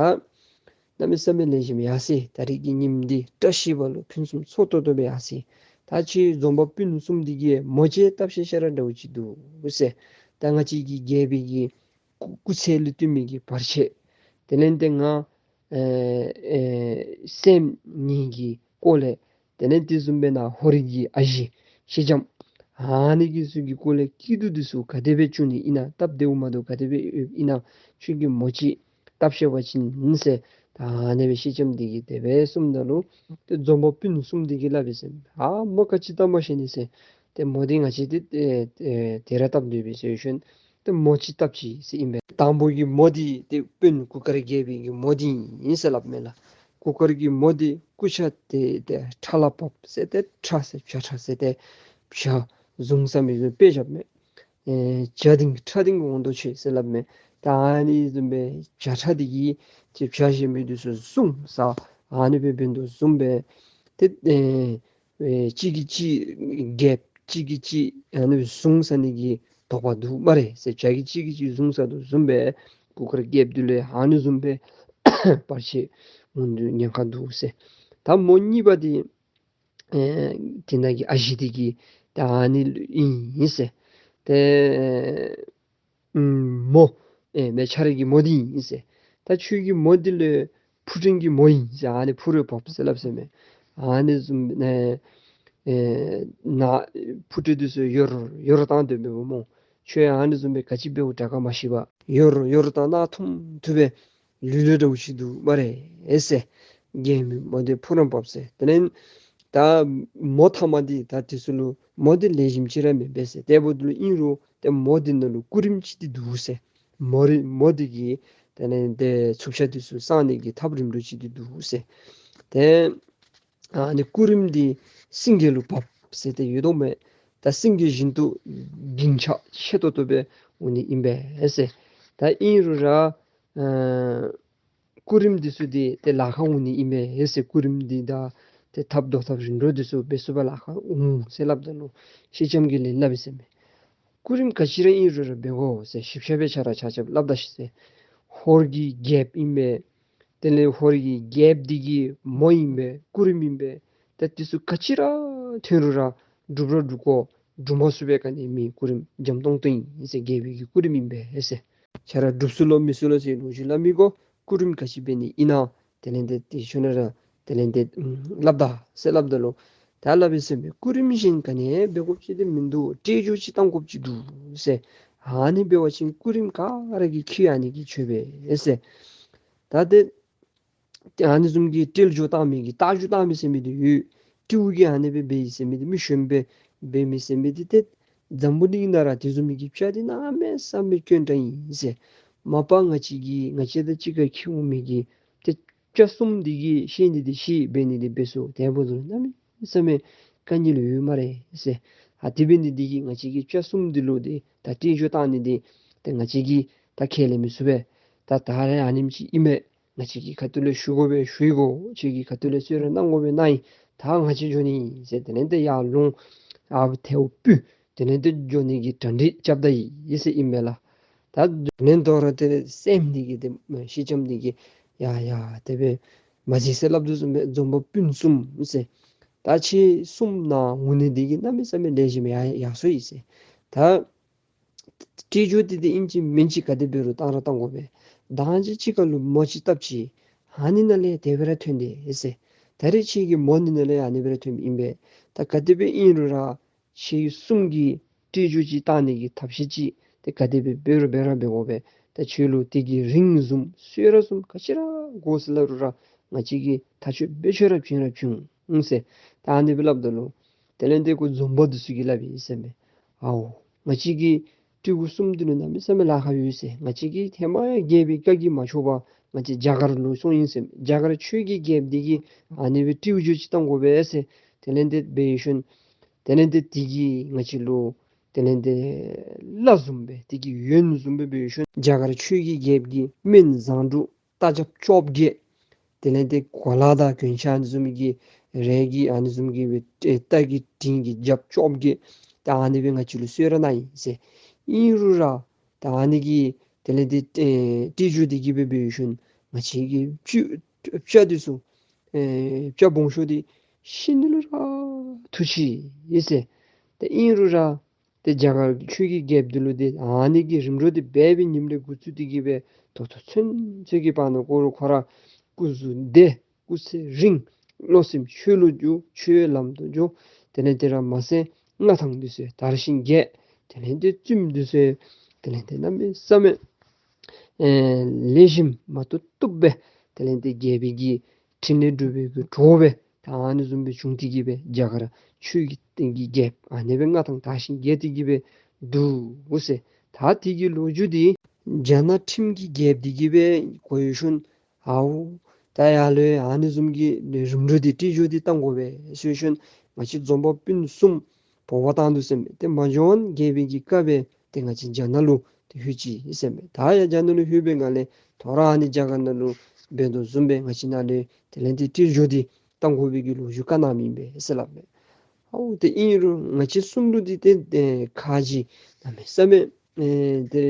གནམ་མེད་ས་མེད་ལེགས་ཤོམ་ཡར་སོ་ཡི། ད་རིས་ཀྱི་ཉིནམ་འདི་བཀྲ་ཤིས་པ་ལུ་ཕུན་སུམ་ཚོགས་ཏོག་ཏོ་སྦེ་ཡར་སོ་ཡི། ད་ཁྱེད་འཛོམས་པ་སྤུན་གསུམ་འདི་གིས་མོ་ཅིག་བཏབ་ཤེས་ཤེས་ར་འདྲཝ་ཅིག་འདུག་ཟེར། ད་ང་བཅས་ཀྱི་རྒྱལ་པོའི་གི་སྐུ་སྐུ་ཚེ་ལུ་བསྟུན་མི་གི་བར་ཆད། དེ་ལས་ཏེ་ང་ཨེ་ཨེ་སེམས་ཉིད་ཀྱི་སྐོར་ལས་དེ་ལས་དེ་བཟུམ་སྦེ་ནཱ་ཧོར་གྱི་ཨ་ཞེ་སེང་ལྕམ་ཨ་ནི་གི་ཚུ་གི་སྐོར་ལས་སྐྱིད་སྡུག་འདི་ཚུ་ག་དེ་སྦེ་བྱུང་ནི་ཨིན་ན། སྟབས་བདེཝ་མ་བདེཝ་ག་དེ་སྦེ་ཨིན་ན། ཁྱོད་ཀྱིས་མོ་ཅིག་བཏབ་ཤེས་པ་ཅིན་ཟེར། ད་ཨ་ནི་སྦེ་སེང་ལྕམ་འདི་གིས་དེ་སྦེ་གསུངམ་ད་ལུ་ཏེ་འཛོམས་པ་སྤུན་གསུམ་འདི་གིས་སླབ་ཡི་ཟེར། ཨ་མོ་ག་ཅི་བཏབ་མ་ཤེས་ནི་ཟེར། ཏེ་མོ་འདི་ང་བཅས་ཏེ་ཨེ་ཨེ་དེ་ར་བཏབ་སྡོད་པས་ཟེར་ཞིནམ་ཏེ་མོ་ཅིག་བཏབ་ཅི་ཟེར་ཨིན་པས། དང་པོ་གི་མོ་འདི་ཏེ་དཔོན་གུར་དཀར་རྒྱལ་པོའི་གི་མོ་འདི་ཨིན་ཟེར་སླབ་མས་ལགས། གུར་དཀར་གྱི་མོ་འདི་སྐུ་ཆ་ཏེ་ཏེ་ཁྲ་ལ་བབས་ཟེར་ཏེ་ཁྲ་ཟེར་བྱ་ཁྲ་ཟེར་ཏེ་བྱ་བཟུང་ས་མི་བཟུང་དཔེ་བཞགཔ་མས། ཨེ་བྱ་ལྡིང་ཁྲ་ལྡིང་འོང་དོ་ཆེ་ཟེར་སླབ་མས། ད་ཨ་ནི་བཟུམ་སྦེ་བྱ་ཁྲ་འདི་གིས་ཏེ་བྱ་གཞན་མི་འདི་ཚུ་བཟུང་ས་ཨ་ནི་སྦེ་འབད་དོ་བཟུམ་སྦེ་ཏེ་ཨེ་ཨེ་གཅིག་གིས་གཅིག་རྒྱལཔོ་གཅིག་གིས་གཅིག་ཨ་ནི་བཟུང་ས་ནི་གི་དོགས་པ་འདུག་སྨ་རེ་ཟེར། བྱ་གིས་གཅིག་གིས་གཅིག་བཟུང་ས་དོ་བཟུམ་སྦེ་གུར་དཀར་རྒྱལཔོ་འདི་ལུ་ཨ་ནི་བཟུམ་སྦེ་བར་ཆད་འོང་དོ་ཉེན་ཁ་འདུག་ཟེར། ད་མོ་གཉིས་པ་འདི་ཨེ་དེ་ནང་གི་ཨ་ཞེ་འདི་གི་ད་ཨ་ནི་ཨིན་ཟེར། ཏེ་ཨུམ་མོ་ཨེ་མོ་ཁྱོད་རའི་གི་མོ་འདི་ཨིན་ཟེར། ད་ཁྱོད་ཀྱི་མོ་འདི་ལུ་ཕུ་ཏིང་གི་མོ་ཨིན་ཟེར། ཨ་ནི་ཕུ་རོལ་བབས་ཟེར་སླབ་ཟེར་མས། ཨ་ནི་བཟུམ་ཨེ་ཨེ་ནཱ་ཕུ་ཏི་འདི་ཚུ་ཡོར་ཡོར་བཏང་སྡོད་པས་མོ། ཁྱོད་ཨ་ནི་བཟུམ་སྦེ་ག་ཅི་འབདཝ་དྲག་ག་མ་ཤེས་པར་ཡོར་ཡོར་བཏང་ནཱ་ཐུམ་ཐུ་སྦེ་ལུས་ལུས་འདྲཝ་ཅིག་འདུག་སྨ་རེ་ཟེར། རྒྱལ་མོ་མོ་འདི་ཕུ་རོལ་བབས་ཟེར། དེ་ལས་ད་མོ་ཐ་མ་འདི་ད་དེ་ཚུ་ལུ་མོ་འདི་ལེགས་ཤོམ་ཅིག་ར་མེན་པས་ཟེར། དེ་འབདཝ་ད་ལུ་ཨིན་རུང་ཏེ་མོ་འདི་ནང་ལུ་སྐུ་རིམ་ཅིག་འདི་འདུག་ཟེར། མོ་རི་མོ་འདི་གིས་དེ་ལས་ཏེ་འཚུབ་ཆ་འདི་ཚུ་སངས་ནི་གི་ཐབས་རིམ་གྲོ་ཅིག་འདི་འདུག་ཟེར། ཏེ་ཨ་ནི་སྐུ་རིམ་འདི་སེང་གེ་ལུ་བབས་ཟེར་ཏེ་ཡོད་དོ་མས། ད་སེང་གེ་བཞིན་དུ་འགྱིང་ཆ་ཆེ་ཏོག་ཏོ་སྦེ་འོང་ནི་ཨིན་པས་ཟེར། ད་ཨིན་རུང་ར་ཨ་སྐུ་རིམ་འདི་ཚུ་འདི་ཏེ་ལཱ་ཁག་འོང་ནི་ཨིན་པས་ཟེར། སྐུ་རིམ་འདི་དང་ཏེ་ཐབས་བཟློག་ཐབས་རིམ་གྲོ་འདི་ཚུ་འབད་ཚུགས་པར་ལཱ་ཁག་འོང་ཟེར་སླབ་ད་ལུ་སེང་ལྕམ་གྱིས་ལན་སླབ་ཡི་ཟེར་མས། སྐུ་རིམ་ག་ཅི་ར་ཨིན་རུང་ར་འབད་དགོ་ཟེར། ཞིབ་ཆ་སྦེ་ཆ་ར་ཆ་ཁྱབ་སླབ་ད་ཤིག་ཟེར། ཧོར་གྱི་རྒྱལཔོ་ཨིན་པས། དེ་ལས་ཧོར་གྱི་རྒྱལཔོ་འདི་གི་མོ་ཨིན་པས། སྐུ་རིམ་ཨིན་པས། ད་འདི་ཚུ་ག་ཅི་ར་ཐོན་རུང་ར་སྒྲུབ་ར་སྒྲུབ་དགོ། སྒྲུབ་མ་ཚུགས་པའི་ག་ནི་མེད། སྐུ་རིམ་འཇམ་ཏོང་ཏོ་ཨིན་ཟེར། རྒྱལ་པོའི་གི་སྐུ་རིམ་ཨིན་པས་ཟེར། ཁྱོད་ར་སྒྲུབ་ཚུགས་ལོ་མི་ཚུགས་ལོ་ཟེར་ལོ་རྒྱུས་སླབ་མི་དགོ། སྐུ་རིམ་ག་ཅི་འབད་ནི་ཨིན་ན། དེ་ལས་འདི་དེ་ཤུལ་ནང་ར་དེ་ལས་འདི་སླབ་ད་ཟེར་སླབ་ད་ལུ། ད་སླབ་ཡི་ཟེར་མས། སྐུ་རིམ་བཞིན་ག་ནི་འབད་དགོཔ་ཅིག་འདི་མིན་འདུག། སྤྲེལ་རྒྱུག་ཅིག་བཏང་དགོཔ་ཅིག་འདུག་ཟེར། ཨ་ནི་འབད་བ་ཅིན་སྐུ་རིམ་ག་ར་གིས་འཁྱིད་ཨ་ནི་གིས་ཆོག་པས་ཟེར། ད་དེ་ཏེ་ཨ་ནི་བཟུམ་གྱི་སྤྲེལ་རྒྱུག་བཏང་མི་གི་རྟ་རྒྱུག་བཏང་མི་ཟེར་མི་འདི་ཡོད། སྤྲེའུ་གིས་ཨ་ནི་སྦེ་འབད་ཡི་ཟེར་མི་འདི་མི་གཞོནམ་སྦེ་འབད་མི་ཟེར་མི་འདི་ཏེ་འཛམ་བུ་གླིང་ནང་ར་དེ་བཟུམ་མའི་གི་སྤྱ་འདི་གནམ་མེད་ས་མེད་དཀོན་དྲགས་ཨིན་ཟེར། མ་པ་ང་བཅས་ཀྱི་ང་བཅས་དང་གཅིག་ཁར་འཁྱིད་འོང་མི་གི་ཏེ་སྤྱ་གསུམ་འདི་གིས་ཤེས་ནི་འདི་ཤེས་འབད་ནི་འདི་འབད་ཚུགས། དེ་འབདཝ་ད་གནམ་མེད་ས་མེད་དཀའ་ངལ་ཡོད་སྨ་རེ་ཟེར། ཨ་དེ་འབད་ནི་འདི་གིས་ང་བཅས་ཀྱི་སྤྱ་གསུམ་འདི་ལུ་ཏེ་ད་སྤྲེལ་རྒྱུག་བཏང་ནི་འདི་ཏེ་ང་བཅས་ཀྱིས་ད་ཁས་ལེན་མི་ཚུགས་པས། ད་ད་རེས་ཨ་ནེམ་ཅིག་ཨིན་མས། ང་བཅས་ཀྱི་ཁ་ཐུག་ལས་ཞུ་དགོ་པས་ཞུ་ཡི་གོ། ཁྱོད་ཀྱི་ཁ་ཐུག་ལས་གསོལ་རས་གནང་དགོ་པས་གནང་ཡི། ད་ང་བཅས་འགྱོ་ནི་ཟེར། དེ་ལས་འདི་ཡར་ལོང་ཨ་ཐལཝ་སྤུ་དེ་ལས་འདི་འགྱོ་ནི་གི་གྲ་སྒྲིག་རྐྱབ་ད་ཡི་ཟེར་ཨིན་མས་ལགས། ད་དེ་ལས་དོ་རུང་དེ་སྲསམོ་འདི་གིས་ཏེ་སེང་ལྕམ་འདི་གིས་ཡ་ཡ་དེ་སྦེ་མ་མཛད་ཟེར་སླབ་དོ་བཟུམ་སྦེ་འཛོམས་པ་སྤུན་གསུམ་ཟེར། ད་ཁྱེད་གསུམ་ནཱ་འོང་ནི་འདི་གིས་གནམ་མེད་ས་མེད་ལེགས་ཤོམ་ཡར་ཡར་སོ་ཡི་ཟེར། ད་སྤྲེལ་རྒྱུག་འདི་ཏེ་ཨིན་ཅི་མིན་ཅི་ག་དེ་འབད་རུང་བཏང་ར་བཏང་དགོ་པས། ད་ཅི་ཅིག་ཁར་ལུ་མོ་ཅིག་བཏབ་ཅི། ཨ་ནི་ནང་ལས་དེ་སྦེ་ར་ཐོན་ཏེ་ཟེར། ད་རེས་ཁྱེད་ཀྱི་མོ་འདི་ནང་ལས་ཨ་ནི་སྦེ་ར་ཐོནམ་ཨིན་པས། ད་ག་དེ་སྦེ་ཨིན་རུང་ར་ཁྱེད་གསུམ་གྱིས་སྤྲེལ་རྒྱུག་ཅིག་བཏང་ནི་གི་ཐབས་ཤེས་ཅིག་ཏེ་ག་དེ་སྦེ་འབད་རུང་འབད་ར་འབད་དགོ་པས། ད་ཁྱོད་ལུ་དེ་གི་རིན་བཟུམ་གསོལ་རས་བཟུམ་ག་ཅི་ར་དགོ་ཟེར་སླབ་རུང་ར་ང་བཅས་ཀྱིས་ད་ཁྱོད་འབད་ཁྱོད་ར་བྱིན་ར་བྱིན་འོང་ཟེར། ད་ཨ་ནི་སྦེ་སླབ་ད་ལུ་དེ་ལས་འདི་ཁོ་འཛོམས་པ་འདི་ཚུ་གིས་སླབ་ཡི་ཟེར་མས། ཨའོ་ང་བཅས་ཀྱི་སྤྲེའུ་གསུམ་འདི་ལུ་གནམ་མེད་ས་མེད་ལཱ་ཁག་ཡོད་ཟེར། ང་བཅས་ཀྱིས་ཧེ་མ་ཡང་རྒྱལ་པོའི་བཀའ་གིས་མ་ཆོག་པར་ང་བཅས་རྒྱ་གར་ལུ་སོང་ཡི་ཟེར། རྒྱ་གར་ཆོས་ཀྱི་རྒྱལཔོ་འདི་གིས་ཨ་ནི་སྦེ་སྤྲེལ་རྒྱུག་ཅིག་བཏང་དགོ་པས་ཟེར། དེ་ལས་འདི་འབད་ཡོད་ཤོན། དེ་ལས་འདི་དེ་གིས་ང་བཅས་ལུ་དེ་ལས་འདི་བླ་བཟུམ་སྦེ་དེ་གི་ཡོན་བཟུམ་སྦེ་འབད་ཡོད་ཤོན། རྒྱ་གར་ཆོས་ཀྱི་རྒྱལཔོ་གི་སྨན་བཟང་དྲུག་རྟ་རྒྱབ་བཅོ་བརྒྱད། དེ་ལས་འདི་གོ་ལ་དང་གྱོན་ཆས་ཨ་ནི་བཟུམ་གྱི་རས་ཀྱི་ཨ་ནི་བཟུམ་གྱི་སྦེ་རྟ་གི་དྲེལ་གྱི་རྒྱབ་བཅོ་བརྒྱད། ད་ཨ་ནི་སྦེ་ང་བཅས་ལུ་གསོལ་རས་གནང་ཡི་ཟེར། ཨིན་རུང་ར་ད་ཨ་ནི་གི་དེ་ལས་འདི་ཨེ་སྤྲེལ་རྒྱུག་འདི་གིས་སྦེ་འབད་ཡོད་ཤོན་ང་བཅས་ཀྱི་སྤྱ་སྤྱ་འདི་ཚུ་ཨེ་སྤྱ་སྦོམ་ཤོས་འདི་ཤི་ནི་ལུ་ར་ཐུག་ཅི་ཨིན་ཟེར། ད་ཨིན་རུང་ར་ཏེ་རྒྱ་གར་ཆོས་ཀྱི་རྒྱལཔོ་འདི་ལུ་ཏེ་ཨ་ནི་གི་རིམ་གྲོ་འདི་འབད་བའི་ཉིནམ་ལས་འགོ་བཙུགས་ཏེ་གི་སྦེ་ད་ལྟོ་ཚུན་ཚོད་ཀྱི་བར་ན་ཁོ་ར་ཁོ་ར་སྐུ་གཟུགས་བདེ་སྐུ་ཚེ་རིང་བློ་སེམས་ཆོས་ལུ་འགྱུར། ཆོས་ལམ་དུ་འགྱུར། དེ་ལས་དེ་ར་མ་ཚད་མངའ་ཐང་འདི་ཚུ་དར་ཞིང་རྒྱས། དེ་ལས་དེ་བཙུནམོ་འདི་ཚུ་དེ་ལས་དེ་གནམ་མེད་ས་མེད་ཨེ་ལེགས་ཤོམ་མ་བཏུབ་བཏུབ་སྦེ་དེ་ལས་དེ་རྒྱལ་པོའི་གི་ཕྲིན་ལས་སྒྲུབ་པའི་གི་གྲོགས་སྦེ་ད་ཨ་ནི་བཟུམ་སྦེ་བྱུང་སྟེ་གི་སྦེ་རྒྱ་གར་ཆོས་ཀྱི་སྟེང་གི་རྒྱལཔོ་ཨ་ནི་སྦེ་མངའ་ཐང་དར་ཞིང་རྒྱས་ཏེ་གི་སྦེ་འདུག་ཟེར། ད་དེ་གི་ལོ་རྒྱུས་འདི་རྒྱ་ནག་ཁྲིམས་ཀྱི་རྒྱལཔོ་འདི་གིས་སྦེ་གོ་ཡོད་ཤོན། ཨའོ་ད་ཡར་ལས་ཨ་ནི་བཟུམ་གྱི་རིམ་གྲོ་འདི་སྤྲེལ་རྒྱུག་འདི་བཏང་དགོ་པས་ཟེར་ཤོན། ང་བཅས་འཛོམས་པ་སྤུན་གསུམ་འབོ་བར་བཏང་འདུག་ཟེར་མས། ཏེ་མ་འགྱོ་བར་རྒྱལ་པོའི་གི་བཀའ་སྦེ་ཏེ་ང་བཅས་རྒྱ་ནག་ལུ་ཏེ་ལྷོད་ཅི་ཟེར་མས། ད་ཡར་རྒྱ་ནག་ལུ་ལྷོད་པའི་སྒང་ལས་ད་རུང་ཨ་ནི་རྒྱ་གར་ནང་ལུ་འབད་དོ་བཟུམ་སྦེ་ང་བཅས་ནཱ་ལས་དེ་ལས་ཏེ་སྤྲེལ་རྒྱུག་འདི་བཏང་དགོ་པའི་གི་ལོ་རྒྱུས་བཀའ་གནངམ་ཨིན་པས་ཟེར་སླབ་མས། ཨའོ་ཏེ་ཨིན་རུང་ང་བཅས་གསུམ་ལུ་འདི་ཏེ་ཨེ་ཁག་ཅིག་གནམ་མེད་ས་མེད་ཨེ་ཏེ་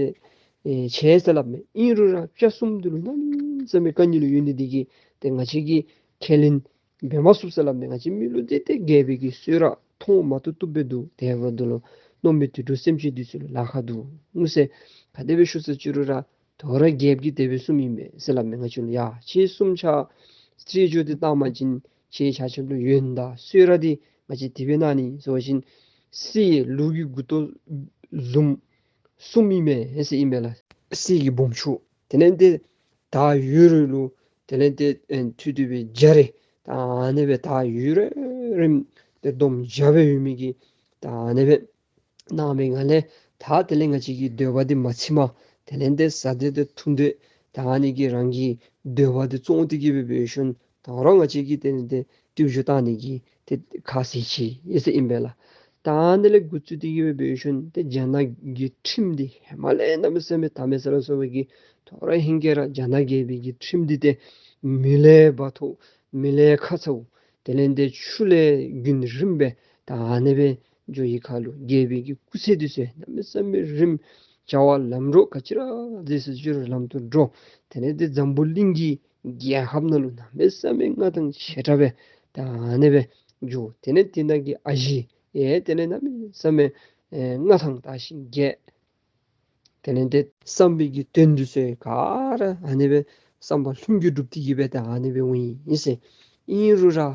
ཨེ་ཆེ་ཟེར་སླབ་མས། ཨིན་རུང་ར་སྤྱ་གསུམ་འདི་ལུ་གནམ་མེད་ས་མེད་དཀའ་ངལ་ཡོད་ནི་འདི་གིས་ཏེ་ང་བཅས་ཀྱིས་ཁས་ལེན་འབད་མ་ཚུགས་ཟེར་སླབ་མས། ང་བཅས་མི་ལུ་འདི་ཏེ་རྒྱལ་པོའི་གི་གསོལ་རས་མཐོང་མ་བཏུབ་བཏུབ་སྦེ་འདུག། དེ་འབདཝ་ད་ལུ་མནོ་མི་དུད་འགྲོ་སེམས་ཅན་འདི་ཚུ་ལུ་ལཱ་ཁག་འདུག་ཟེར། ག་དེ་སྦེ་ཞུ་ས་ཅི་རུང་ར་ད་རུང་རྒྱལཔོ་གིས་དེ་སྦེ་གསུངམ་ཨིན་པས་ཟེར་སླབ་མས། ང་བཅས་ལུ་ཡ་ཁྱེད་གསུམ་ཆ་སྤྲེལ་རྒྱུག་འདི་བཏང་པ་ཅིན་ཁྱེད་ཆ་ཁྱབ་ལུ་ཡོན་དང་གསོལ་རས་འདི་ང་བཅས་དེ་སྦེ་གནང་ནི་ཟེར་བ་ཅིན་གསེར་ལུག་གི་མགུ་ཏོ་བཟུམ་གསུམ་ཨིན་མས་ཟེར་ཨིན་མས་ལགས། གསེར་གྱི་སྦོམ་ཆུང་དེ་ལས་ཏེ་དར་ཡོད་རུང་ལུ་དེ་ལས་ཏེ་ཨེ་མཐུད་དེ་སྦེ་འཇའ་རིསམོ་ད་ཨ་ནི་སྦེ་དར་ཡོད་རུང་རིསམོ་ཏེ་དོམ་འཇའ་སྦེ་ཡོད་མི་གི་ད་ཨ་ནི་སྦེ་གནང་བའི་སྒང་ལས་ད་དེ་ལས་ང་བཅས་ཀྱི་འདོད་པ་འདི་མ་ཚིམ་པར་དེ་ལས་ཏེ་བཟའ་འདོད་དང་འཐུང་འདོད་ད་ཨ་ནི་གི་རང་གི་འདོད་པ་འདི་བཙོང་སྟེ་གི་སྦེ་འབད་ཤོན། ད་རུང་ང་བཅས་ཀྱིས་དེ་ལས་ཏེ་སྤྲེལ་རྒྱུག་བཏང་ནི་གི་ཏེ་ཁ་བཟེད་ཅི་ཟེར་ཨིན་པས་ལགས། ད་ཨ་ནི་ལས་འགོ་བཙུགས་ཏེ་གི་སྦེ་འབད་ཤོན། ཏེ་རྒྱ་ནག་གི་ཁྲིམས་འདི་ཧེ་མ་ལས་གནམ་མེད་ས་མེད་དམ་མེད་ས་ལ་སོགས་པའི་གི་ད་རུང་ཧེང་སྐལ་ར་རྒྱ་ནག་རྒྱལ་པོའི་གི་ཁྲིམས་འདི་ཏེ་མི་ལས་བ་ཐོ་མི་ལས་ཁ་ཚཝ་དེ་ལས་ཏེ་ཆུ་ལས་རྒྱུན་རིངམོ་སྦེ་ད་ཨ་ནི་སྦེ་འགྱོ་བའི་ཁར་ལུ་རྒྱལ་པོའི་གི་སྐུ་ཚེ་འདི་ཚུ་གནམ་མེད་ས་མེད་རིངམོ། བྱ་བ་ལམ་འགྲོ་ག་ཅི་ར་མཛད་ས་ཅི་རུང་ལམ་དུ་འགྲོ། དེ་ལས་ཏེ་འཛམ་བུ་གླིང་གི་རྒྱལ་ཁབ་ནང་ལུ་གནམ་མེད་ས་མེད་མངའ་ཐང་ཆེ་དྲགས་སྦེ་ད་ཨ་ནི་སྦེ་འགྱོ། དེ་ལས་དེ་ནང་གི་ཨ་ཞེ་ ཡེ་དེ་ལས་གནམ་མེད་ས་མེད་ཨེ་མངའ་ཐང་དར་ཞིང་རྒྱས། དེ་ལས་ཏེ་བསམ་པའི་གི་དོན་འདི་ཚུ་ག་ར་ཨ་ནི་སྦེ་བསམ་པ་ལྷུན་གྱིས་གྲུབ་སྟེ་གི་སྦེ་ད་ཨ་ནི་སྦེ་འོང་ཡི་ཟེར། ཨིན་རུང་ར་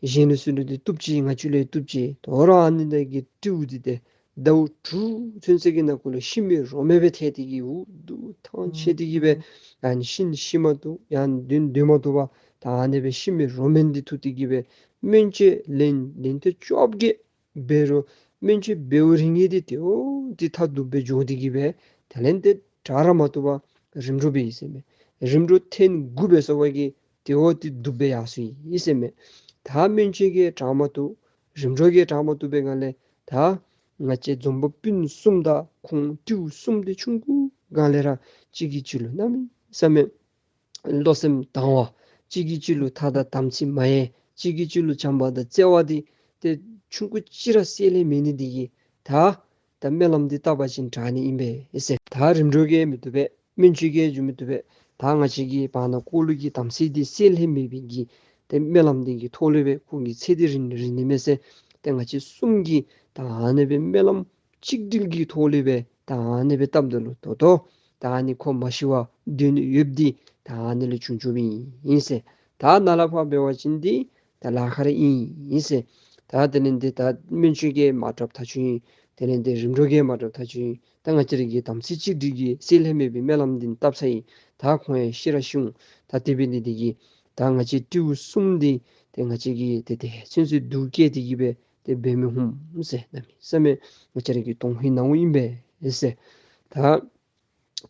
གཞན་ལུ་སུ་ལུ་འདི་བཏུབ་ཅི། ང་བཅས་ལུ་བཏུབ་ཅི། དོ་རུང་ཨ་ནི་འདི་གི་སྤྲེའུ་འདི་ཏེ་ཟླཝ་དྲུག་ཚུན་ཚོད་ཀྱི་ནང་འཁོད་ལུ་ཤི་མེད་རོ་སྨད་སྦེ་ཐལ་ཏེ་གི་འུ་སྡུག་ཐང་ཆད་དེ་གི་སྦེ་ཡང་ཤི་ཤི་མ་བཏུབ་ཡང་སྡོད་སྡོད་མ་བཏུབ་པར་ད་ཨ་ནི་སྦེ་ཤི་མེད་རོ་སྨད་འདི་ཐུག་སྟེ་གི་སྦེ་སྨན་བཅོས་ལན་ལན་ཏེ་བཅོ་བརྒྱད་འབད་རུང་སྨན་བཅོས་འབདཝ་རིང་ཡང་འདི་ཏེ་འོ་འདི་ཐ་དུ་སྦེ་འགྱོ་སྟེ་གི་སྦེ་དེ་ལས་ཏེ་དྲག་ར་མ་བཏུབ་པར་རིམ་གྲོ་འབད་ཡི་ཟེར་མས། རིམ་གྲོ་ཐེངས་དགུ་འབད་སོང་བ་གིས་ཏེ་འོ་འདི་བཏུབ་སྦེ་ཡར་སོང་ཡི་ཟེར་མས། ད་སྨན་བཅོས་ཀྱིས་དྲག་མ་བཏུབ། རིམ་གྲོ་གིས་དྲག་མ་བཏུབ་པའི་སྒང་ལས་ད་ང་བཅས་འཛོམས་པ་སྤུན་གསུམ་དང་ཁོང་སྤྲེའུ་གསུམ་འདི་ཆུང་ཀུའི་སྒང་ལས་ར་གཅིག་གིས་གཅིག་ལུ་གནམ་མེད་ས་མེད་བློ་སེམས་དང་བ། གཅིག་གིས་གཅིག་ལུ་ཐ་དང་དམ་ཚིག་མ་ཡལ། གཅིག་གིས་གཅིག་ལུ་བྱམས་པ་དང་བརྩེ་བ་འདི་ཏེ་ཆུང་ཀུ་ཅིག་ར་སེལ་ལྷད་མེད་ནི་འདི་གིས་ད་ད་སྨོན་ལམ་འདི་བཏབ་པ་ཅིན་དྲག་ནི་ཨིན་པས་ཟེར། ད་རིམ་གྲོ་གིས་མི་བཏུབ་པས། སྨན་བཅོས་ཀྱིས་འགྱོ་མི་བཏུབ་པས། ད་ང་བཅས་ཀྱི་བར་ན་ཁོ་ལུ་གི་དམ་ཚིག་འདི་སེལ་ལྷད་མེད་པའི་གི་ཏེ་སྨོན་ལམ་འདི་གི་ཐོག་ལས་སྦེ་ཁོ་གི་ཚེ་འདི་རིང་རིང་ནི་མས་ཟེར། ཏེ་ང་བཅས་གསུམ་གྱིས་ད་ཨ་ནི་སྦེ་སྨོན་ལམ་གཅིག་སྒྲིལ་གྱི་ཐོག་ལས་སྦེ་ད་ཨ་ནི་སྦེ་བཏབ་ད་ལུ་ད་ལྟོ་ད་ཨ་ནི་ཁོ་མ་ཤི་བར་སྡོད་ནི་ཡོདཔ་འདི་ད་ཨ་ནི་ལས་བྱུང་བྱུངམ་ཨིན་ཟེར། ད་ནཱ་ལས་ཕར་འབད་བ་ཅིན་འདི་ད་ལཱ་ཁག་ར་ཨིན་ཟེར། ད་དེ་ལས་འདི་ད་སྨན་བཅོས་ཀྱིས་མ་དྲགཔ་ཐག་ཆོད་ཨིན། དེ་ལས་འདི་རིམ་གྲོ་གིས་མ་དྲགཔ་ཐག་ཆོད་ཨིན། ད་ང་བཅས་ར་གི་དམ་ཚིག་གཅིག་སྒྲིལ་གྱི་སེལ་ལྷད་མེད་པའི་སྨོན་ལམ་འདི་བཏབ་ཚར་ཡི། ད་ཁོང་ཡང་ཤི་ར་ཤི་འོང་། ད་དེ་འབད་ནི་འདི་གིས་ད་ང་བཅས་སྤྲེའུ་གསུམ་འདི་ཏེ་ང་བཅས་ཀྱིས་ཏེ་དེ་ཚུན་ཚོད་སྡུག་བཀལ་ཏེ་གི་སྦེ་ཏེ་འབད་མི་ཧུམ་ཟེར། གནམ་མེད་ས་མེད་ང་བཅས་ར་གི་དོན་ཧིང་ནཝ་ཨིན་པས་ཟེར། ད་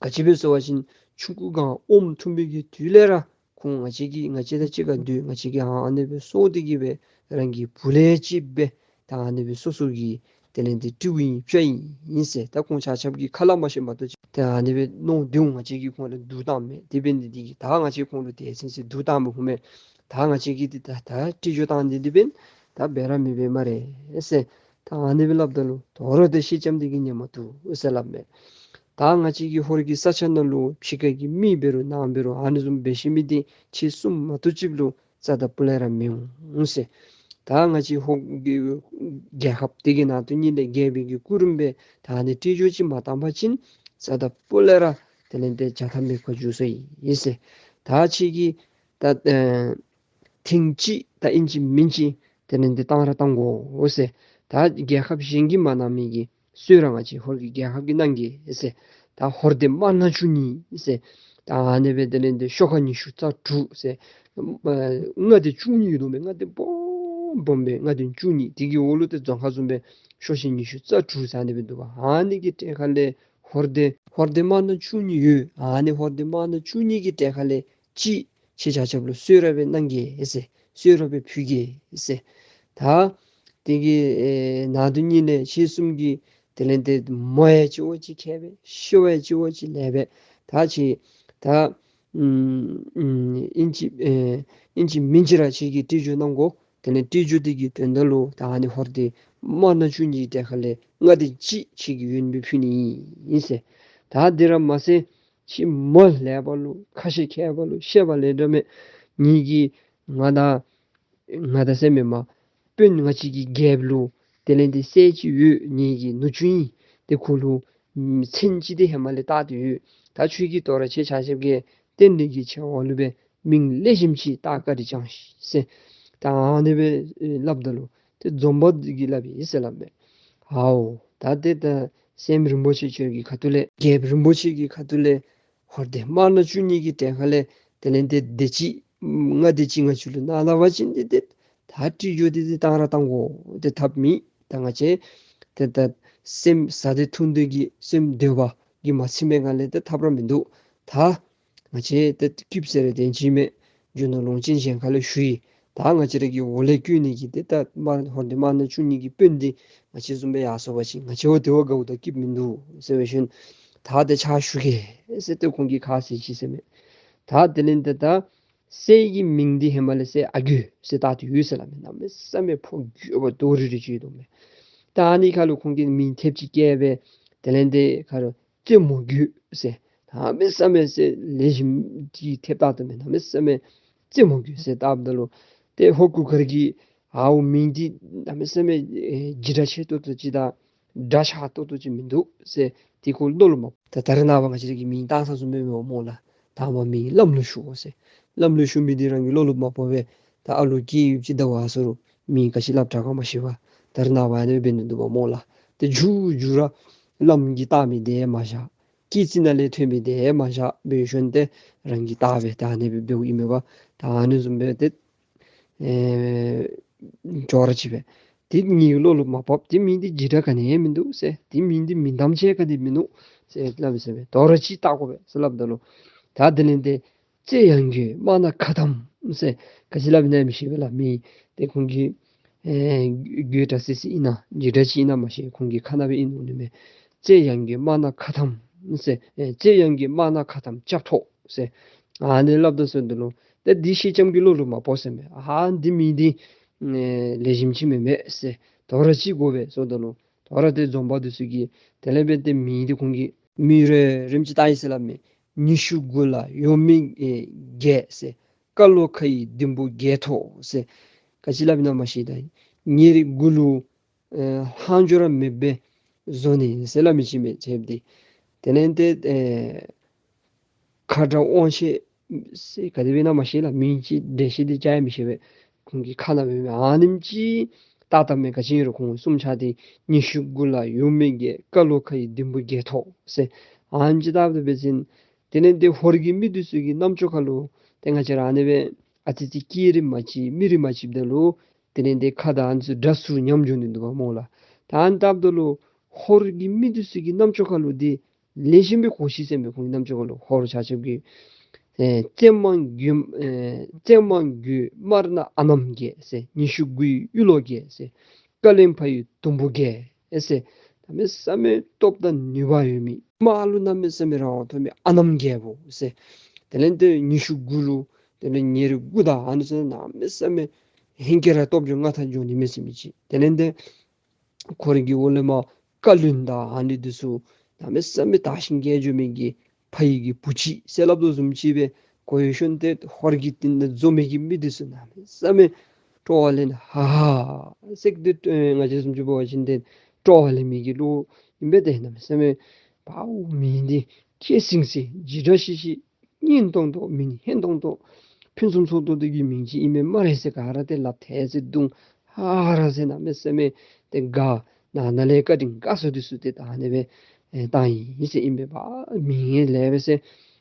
ག་ཅི་སྦེ་ཟེར་བ་ཅིན་ཆུང་ཀུ་སྒང་ཨོམ་འཐུང་བའི་གི་དུས་ལས་ར་ཁོང་ང་བཅས་ཀྱིས་ང་བཅས་དང་གཅིག་ཁར་སྡོད། ང་བཅས་ཀྱིས་ཨ་ནི་སྦེ་གསོ་སྟེ་གི་སྦེ་རང་གི་བུ་ལས་ཅིག་སྦེ་ད་ཨ་ནི་སྦེ་གསོ་གསོ་གི་དེ་ལས་འདི་སྤྲེའུ་ཨིན་སྤྱ་ཨིན་ཨིན་ཟེར། ད་ཁོང་ཆ་ཁྱབ་ཀྱིས་ཁ་སླབ་མ་ཤེས་མ་གཏོགས་ཅིག་ད་ཨ་ནི་སྦེ་མནོ་སྟེ་འོང་། ང་བཅས་ཀྱིས་ཁོང་ལུ་སྡུག་བཏང་མས། དེ་འབད་ནི་འདི་གིས་ད་ང་བཅས་ཁོང་ལུ་དེ་ཚུན་ཚོད་སྡུག་བཏང་མི་ཧུམ་མས། ད་ང་བཅས་ཀྱིས་འདི་ད་ད་སྤྲེའུ་བཏང་འདི་འདི་འབདན་ད་འབད་ར་མི་འབད་སྨ་རེ་ཟེར། ད་ཨ་ནི་སྦེ་སླབ་ད་ལུ་དོ་རུང་ཏེ་ཤེས་ལྕམ་འདི་གིས་ཉན་མ་བཏུབ་ཟེར་སླབ་མས། ད་ང་བཅས་ཀྱི་ཧོར་གྱི་ས་ཆ་ནང་ལུ་ཕྱི་ཁ་གི་མི་འབད་རུང་ནང་འབད་རུང་ཨ་ནི་བཟུམ་འབད་ཤེས་མི་འདི་ཁྱེད་གསུམ་མ་གཏོགས་ཅིག་ལུ་རྩ་དང་སྤུ་ལས་ར་མི་འོང་ཟེར། ད་ང་བཅས་ཧོར་གྱི་རྒྱལ་ཁབ་འདི་གི་ནང་དུ་ཉིད་ལས་རྒྱལ་པོའི་གི་སྐུ་རིམ་སྦེ་ད་ཨ་ནི་སྤྲེའུ་ཅིག་མ་བཏང་པ་ཅིན་རྩ་དང་སྤུ་ལས་ར་དེ་ལས་འདི་བྱ་ཐབས་མེད་པར་འགྱུར་སོ་ཡི་ཟེར། ད་ཁྱེད་ཀྱིས་ད་ཨེ་ཐེངས་གཅིག་ད་ཨིན་ཅི་མིན་ཅི་དེ་ལས་འདི་བཏང་ར་བཏང་དགོ་ཟེར། ད་རྒྱལ་ཁབ་གཞན་གྱིས་མ་གནང་མི་གི་སྲོལ་ར་ང་བཅས་ཧོར་གྱི་རྒྱལ་ཁབ་ཀྱིས་གནང་གེ་ཟེར། ད་ཧོར་སྡེ་དམར་ནག་བཅུ་གཉིས་ཟེར། ད་ཨ་ནི་སྦེ་དེ་ལས་འདི་ཤོག་ཁ་ཉི་ཤུ་རྩ་དྲུག་ཟེར། ཨ་མངའ་སྡེ་བཅུ་གཉིས་ཡོད་དོ་མས། མངའ་སྡེ་སྦོམ་སྦོམ་སྦེ་མངའ་སྡེ་བཅུ་གཉིས། དེ་གི་འོག་ལུ་ཏེ་རྫོང་ཁག་བཟུམ་སྦེ་ཤོག་ཤེལ་ཉི་ཤུ་རྩ་དྲུག་ཟེར་ཨ་ནི་སྦེ་འདུག་པ། ཨ་ནི་གི་གྲལ་ཁ་ལས་ཧོར་སྡེ་ཧོར་སྡེ་དམར་ནག་བཅུ་གཉིས་ཡོད། ཨ་ནི་ཧོར་སྡེ་དམར་ནག་བཅུ་གཉིས་ཀྱི་གྲལ་ཁ་ལས་གཅིག་ཁྱེད་ཆ་ཁྱབ་ལུ་གསོལ་རས་སྦེ་གནང་གེ་ཟེར། གསོལ་རས་སྦེ་ཕུལ་གེ་ཟེར། ད་དེ་གི་ཨེ་ནང་དུ་ཉིད་ལས་ཁྱེད་གསུམ་གྱི་དེ་ལས་འདི་མོ་ཡང་གཅིག་བ་གཅིག་ཁྱད་པས། ཤི་བ་ཡང་གཅིག་བ་གཅིག་ལེགས་པས། ད་ཁྱེད་ད་ཨམ་ཨམ་ཨིན་ཅི་ཨེ་ཨིན་ཅི་མིན་ཅི་ར་ཁྱེད་ཀྱིས་སྤྲེའུ་གནང་དགོ། དེ་ལས་སྤྲེའུ་འདི་གི་དོན་དག་ལུ་ད་ཨ་ནི་ཧོར་སྡེ་དམར་ནག་བཅུ་གཉིས་གྲལ་ཁ་ལས་མངའ་སྡེ་གཅིག་ཁྱེད་ཀྱི་ཡོན་སྦེ་ཕུལ་ནི་ཨིན་ཟེར། ད་དེ་ར་མ་ཚད་ཁྱེད་མོ་ལེགས་པ་ལུ་ཁ་ཤས་མཁས་པ་ལུ་ཤེས་པ་ལེགས་འདྲ་མས། ངེ་གི་ང་དང་ང་དང་ཟེར་མེན་མས། དཔོན་ང་བཅས་ཀྱི་རྒྱལཔོ་ལུ་དེ་ལས་འདི་སྲས་ཅིག་ཡོད། ངེ་གི་ནུ་གཅུང་ཨིན། ཏེ་ཁོ་ལུ་མཚན་ཅིག་འདི་ཧེ་མ་ལས་བཏགས་ཏེ་ཡོད། ད་ཁྱོད་ཀྱིས་དོ་རུང་ཁྱེད་ཆ་ཁྱབ་ཀྱི་རྟེན་འབྲེལ་གྱི་ཆེ་བ་ལུ་སྦེ་མིང་ལེགས་ཤོམ་ཅིག་བཏགས་བཀའ་དྲིན་བསྐྱང་ཤིག་ཟེར། ད་ཨ་ནི་སྦེ་སླབ་ད་ལུ་ཏེ་འཛོམས་པ་འདི་གིས་སླབ་ཨིན་ཟེར་སླབ་མས། ཧའོ། ད་ཏེ་ད་སྲསམོ་རིན་པོ་ཆེ་ཁྱོད་ཀྱི་ཁ་ཐུག་ལས་རྒྱལཔོ་རིན་པོ་ཆེ་གི་ཁ་ཐུག་ལས་ཧོར་སྡེ་དམར་ནག་བཅུ་གཉིས་ཀྱི་གྲལ་ཁ་ལས་དེ་ལས་འདི་སྡེ་གཅིག་མངའ་སྡེ་གཅིག་ང་བཅས་ལུ་གནང་ད་པ་ཅིན་འདི་ཏེ་ད་སྤྲེའུ་འདི་ཏེ་བཏང་ར་བཏང་དགོ། ཏེ་ཐབས་མེད། ད་ང་བཅས་ཏེ་ད་སེམས་ཟ་སྟེ་འཐུང་སྟེ་གི་སེམས་འདོད་པ་གིས་མ་ཚིམ་པའི་སྒང་ལས་ཏེ་ཐབས་ར་མིན་འདུག། ད་ང་བཅས་ཏེ་སྐྱིདཔ་ཟེར་རུང་དོན་ཅིག་མེད། རྒྱུ་ནོར་ལོངས་སྤྱོད་གཞན་ཁ་ལས་ཞུ་ཡི། ད་ང་བཅས་ར་གི་འོག་ལས་བསྐྱོད་ནི་གི་ཏེ་ད་དམར་ཧོར་སྡེ་དམར་ནག་བཅུ་གཉིས་ཀྱི་དཔོན་འདི་ང་བཅས་བཟུམ་སྦེ་ཡར་སོང་པ་ཅིན་ང་བཅས་འོ་དེ་བ་དགའཝ་ད་སྐྱིདཔ་མིན་འདུག་ཟེར་བའི་ཤུལ་ད་ཏེ་ཕྱག་ཞུ་གེ་ཟེར་ཏེ་ཁོང་གིས་ཁ་བཟེད་ཅི་ཟེར་མས། ད་དེ་ལས་ཏེ་ད་སྲས་ཀྱི་མིང་འདི་ཧེ་མ་ལས་སྲས་ཨ་རྒོད་ཟེར་བཏགས་ཏེ་ཡོད་ཟེར་སླབ་མས། གནམ་མེད་ས་མེད་ཕོ་རྒོད་པ་རྡོག་རིལ་རི་ཅིག་ཡོད་དོ་མས། ད་ཨ་ནི་ཁར་ལུ་ཁོང་གིས་མིང་ཐེབས་ཅིག་བཀལ་སྦེ་དེ་ལས་ཏེ་ཁར་རྩེ་མོ་རྒོད་ཟེར་གནམ་མེད་ས་མེད་ཟེར་ལེགས་ཤོམ་ཅིག་ཐེབས་བཏགས་དོ་མས། གནམ་མེད་ས་མེད་རྩེ་མོ་རྒོད་ཟེར་བཏགསཔ་ད་ལུ་ཏེ་ཧོར་གུར་དཀར་གྱིས་ ཨའུ་མིང་འདི་གནམ་མེད་ས་མེད་ཨེ་འཇིགས་སྐྲག་ཆེ་ཏོག་ཏོ་ཅིག་དང་འདྲ་ཆགས་ཏོག་ཏོ་ཅིག་མིན་འདུག་ཟེར་དེ་ཁོ་བློ་ལུ་མ། ད་ད་རེས་ནངས་པ་ང་བཅས་ར་གི་མིང་བཏགས་ས་བཟུམ་སྦེ་མེན་པ་སྨོ་ལགས། དང་པ་མིང་བླམ་ལུ་ཞུ་ཟེར། བླམ་ལུ་ཞུ་མི་འདི་རང་གི་བློ་ལུ་མ་བབ་པས། ད་ཨ་ལོ་སྐྱེས་ཡུན་ཅིག་འདའ་བ་ཟེར་རུང་མིང་ག་ཅི་སླབ་དྲག་ག་མ་ཤེས་པར་ད་རེས་ནངས་པ་ཨ་ནི་སྦེ་འབད་ནི་འདུག་པ་སྨོ་ལགས། ཏེ་མཇུག་མཇུག་ར་བླམ་གིས་བཏགས་མི་འདི་མ་བཞག། སྐྱེས་རྩིས་ནང་ལས་ཐོན་མི་འདི་མ་བཞག་འབད་ཞིནམ་ཏེ་རང་གིས་བཏགས་སྦེ་ད་ཨ་ནི་སྦེ་འབདཝ་ཨིན་མས་པ། ད་ཨ་ནི་བཟུམ་སྦེ་ཏེ་ཨེ་ཅོག་ར་གཅིག་པས། ཏེ་ངེའི་བློ་ལུ་མ་བབ། ཏེ་མིང་འདི་འཇིགས་སྐྲག་ག་ནི་ཡང་མིན་འདུག་ཟེར། ཏེ་མིང་འདི་མིང་གཏམ་ཅིག་ག་ནི་མིན་འདུག་ཟེར་སླབ་ཟེར་མས། དོ་རུང་ཅིག་བཏགས་དགོ་པས་ཟེར་སླབ་ད་ལུ། ད་དེ་ལས་ཏེ་བཙད་ཡང་རྒོད་དམར་ནག་ཁ་ཐམ་ཟེར་ག་ཅི་སླབ་ཨིན་ན་མི་ཤེས་པས་ལགས། མིང་འདི་ཁོང་གི་ཨེ་རྒོད་དྲགས་སི་སི་ཨིན་ན་འཇིགས་སྐྲག་ཅིག་ཨིན་ན་མ་ཤེས། ཁོང་གི་ཁ་ནང་སྦེ་ཨིན་འོང་ནི་མས། བཙད་ཡང་རྒོད་དམར་ནག་ཁ་ཐམ་ཟེར། ཨེ་བཙད་ཡང་རྒོད་དམར་ནག་ཁ་ཐམ་སྐྱབས་ཐོབ་ཟེར་ཨ་ནི་སླབ་ད་ཟེརཝ་ད་ལུ་ཏེ་འདི་སེང་ལྕམ་གྱི་བློ་ལུ་མ་བབ་ཟེར་མས། ཨ་འདི་མིང་འདི་ཨེ་ལེགས་ཤོམ་ཅིག་མེན་མས་ཟེར། དོ་རུང་ཅིག་དགོ་པས་ཟེརཝ་ད་ལུ་དོ་རུང་ཏེ་འཛོམས་པ་འདི་ཚུ་གིས་དེ་ལས་འབད་ཏེ་མིང་འདི་ཁོང་གིས་མིང་རེ་རེམ་ཅིག་བཏགས་ཡི་ཟེར་སླབ་མས། ཉི་ཤུ་དགུ་ལ་ཡོད་མེད་ཨེ་རྒྱལ་ཟེར། ཀ་ལོ་ཁ་ཡི་ཟླུམ་པོ་རྒྱས་ཐོགས་ཟེར་ག་ཅི་སླབ་ཨིན་ན་མ་ཤེས། ད་ཉེར་དགུ་ལུ་ཨེ་ལྷག་འཕྲོ་ར་མེདཔ་སྦེ་བཟོ་ནི་ཟེར་སླབ་མི་ཅིག་མས་ཟེར་ཏེ། དེ་ལས་ཏེ་ཨེ་ཁ་དྲག་དབང་ཤེད་ཟེར་ག་དེ་སྦེ་ཨིན་ན་མ་ཤེས་ལགས། མིང་ཅིག་འགྲེལ་བཤད་འདི་རྐྱབ་ཡང་མི་ཤེས་པས། ཁོང་གི་ཁ་ནང་སྦེ་མས། ཨ་ནེམ་ཅིག་བཏགས་བཏགསཔ་མས། ག་ཅི་ཨིན་རུང་ཁོང་གསུམ་ཆ་འདི་ཉི་ཤུ་དགུ་ལ་ཡོད་མེད་རྒྱལ། ཀ་ལོ་ཁ་ཡི་ཟླུམ་པོ་རྒྱས་ཐོགས་ཟེར་ཨ་ནེམ་ཅིག་བཏགསཔ་ད་འབད་བ་ཅིན་དེ་ལས་ཏེ་ཧོར་གྱི་མི་འདི་ཚུ་གི་རྣམ་ཅོག་ཁ་ལུ་ཏེ་ང་བཅས་ར་ཨ་ནི་སྦེ་ཨ་ཙི་ཙི་སྐད་རིགས་མ་གཅིག་མི་རིགས་མ་གཅིགཔ་ད་ལུ་དེ་ལས་ཏེ་ཁ་དང་ཨ་ནི་ཚུ་སྒྲ་ཟུར་ཉམས་འགྱོ་ནི་འདུག་པ་སྨོ་ལགས། ད་ཨ་ནི་བཏགསཔ་ད་ལུ་ཧོར་གྱི་མི་འདི་ཚུ་གི་རྣམ་ཅོག་ཁ་ལུ་འདི་ལེགས་ཤོམ་སྦེ་གོ་ཅི་ཟེར་མས། ཁོང་གི་རྣམ་ཅོག་ཁ་ལུ་ཧོར་ཆ་ཁྱབ་ཀྱི་ཨེ་བཙད་དམར་རྒོད་ཨེ་བཙད་དམར་རྒོད་དམར་ནག་ཨ་ནེམ་རྒྱས་ཟེར། ཉི་ཤུ་དགུ་ཡི་གཡུ་ལོ་རྒྱས་ཟེར། ཀ་ལོ་ཁ་ཡི་ཟླུམ་པོ་རྒྱས་ཟེར། གནམ་མེད་ས་མེད་སྟོབས་དང་ནུས་པ་ཡོད་མི་དམག་ལུ་གནམ་མེད་ས་མེད་རང་དབང་ཐོབ་མི་ཨ་ནེམ་རྒྱལ་པོ་ཟེར། དེ་ལས་ཏེ་ཉི་ཤུ་དགུ་ལུ་དེ་ལས་ཉེར་དགུ་དང་ཨ་ནི་ཚུ་གནམ་མེད་ས་མེད་ཧིང་གི་ར་སྟོབས་འབྱོར་མངའ་ཐང་འབྱོར་ནི་མས་ཟེར་མི་ཅིག། དེ་ལས་ཏེ་ཁོ་རའི་གི་འོག་ལས་མར་བཀའ་བློན་དང་ཨ་ནི་འདི་ཚུ་གནམ་མེད་ས་མེད་དར་ཞིང་རྒྱས་འགྱོ་མི་གི་ཕ་ཡི་གི་བུ་ཅིག་ཟེར་སླབ་དོ་བཟུམ་ཅིག་སྦེ་གོ་ཡོད་ཤོན་ཏེ་ཧོར་གྱི་སྟེང་ན་འཛོམས་མི་གི་མི་འདི་ཚུ་གནམ་མེད་ས་མེད་སྤྲོ་བ་ལེན་ཧ་ཧ་ཟེར་ཏེ་ང་བཅས་བཟུམ་ཅིག་འབད་བ་ཅིན་ཏེ་སྤྲོ་བ་ལེན་མི་གི་བློ་ཨིན་པས། ཏེ་གནམ་མེད་ས་མེད་པའོ་མིང་འདི་སྐད་སིང་སིང་འཇིགས་སྐྲག་ཤི་ཤི་སྙིང་ཏོང་ཏོ་མིང་ཧན་ཏོང་ཏོ་ཕུན་སུམ་ཚོགས་ཏོག་ཏོ་གི་མིང་ཅིག་ཨིན་མས་སྨ་རེ་ཟེར་ག་ར་ཏེ་ལགཔ་ཐལ་ཟེར་བརྡུང་ཧ་ར་ཟེར་གནམ་མེད་ས་མེད་ཏེ་དགའ། ནང་ན་ལས་བཀའ་དྲིན་དགའ་ཚོར་འདི་ཚུ་ཏེ་ད་ཨ་ནི་སྦེ་ཨེ་བཏགས་ཡི་ཟེར་ཨིན་པས། པ་མིང་ཡང་ལེགས་པས་ཟེར།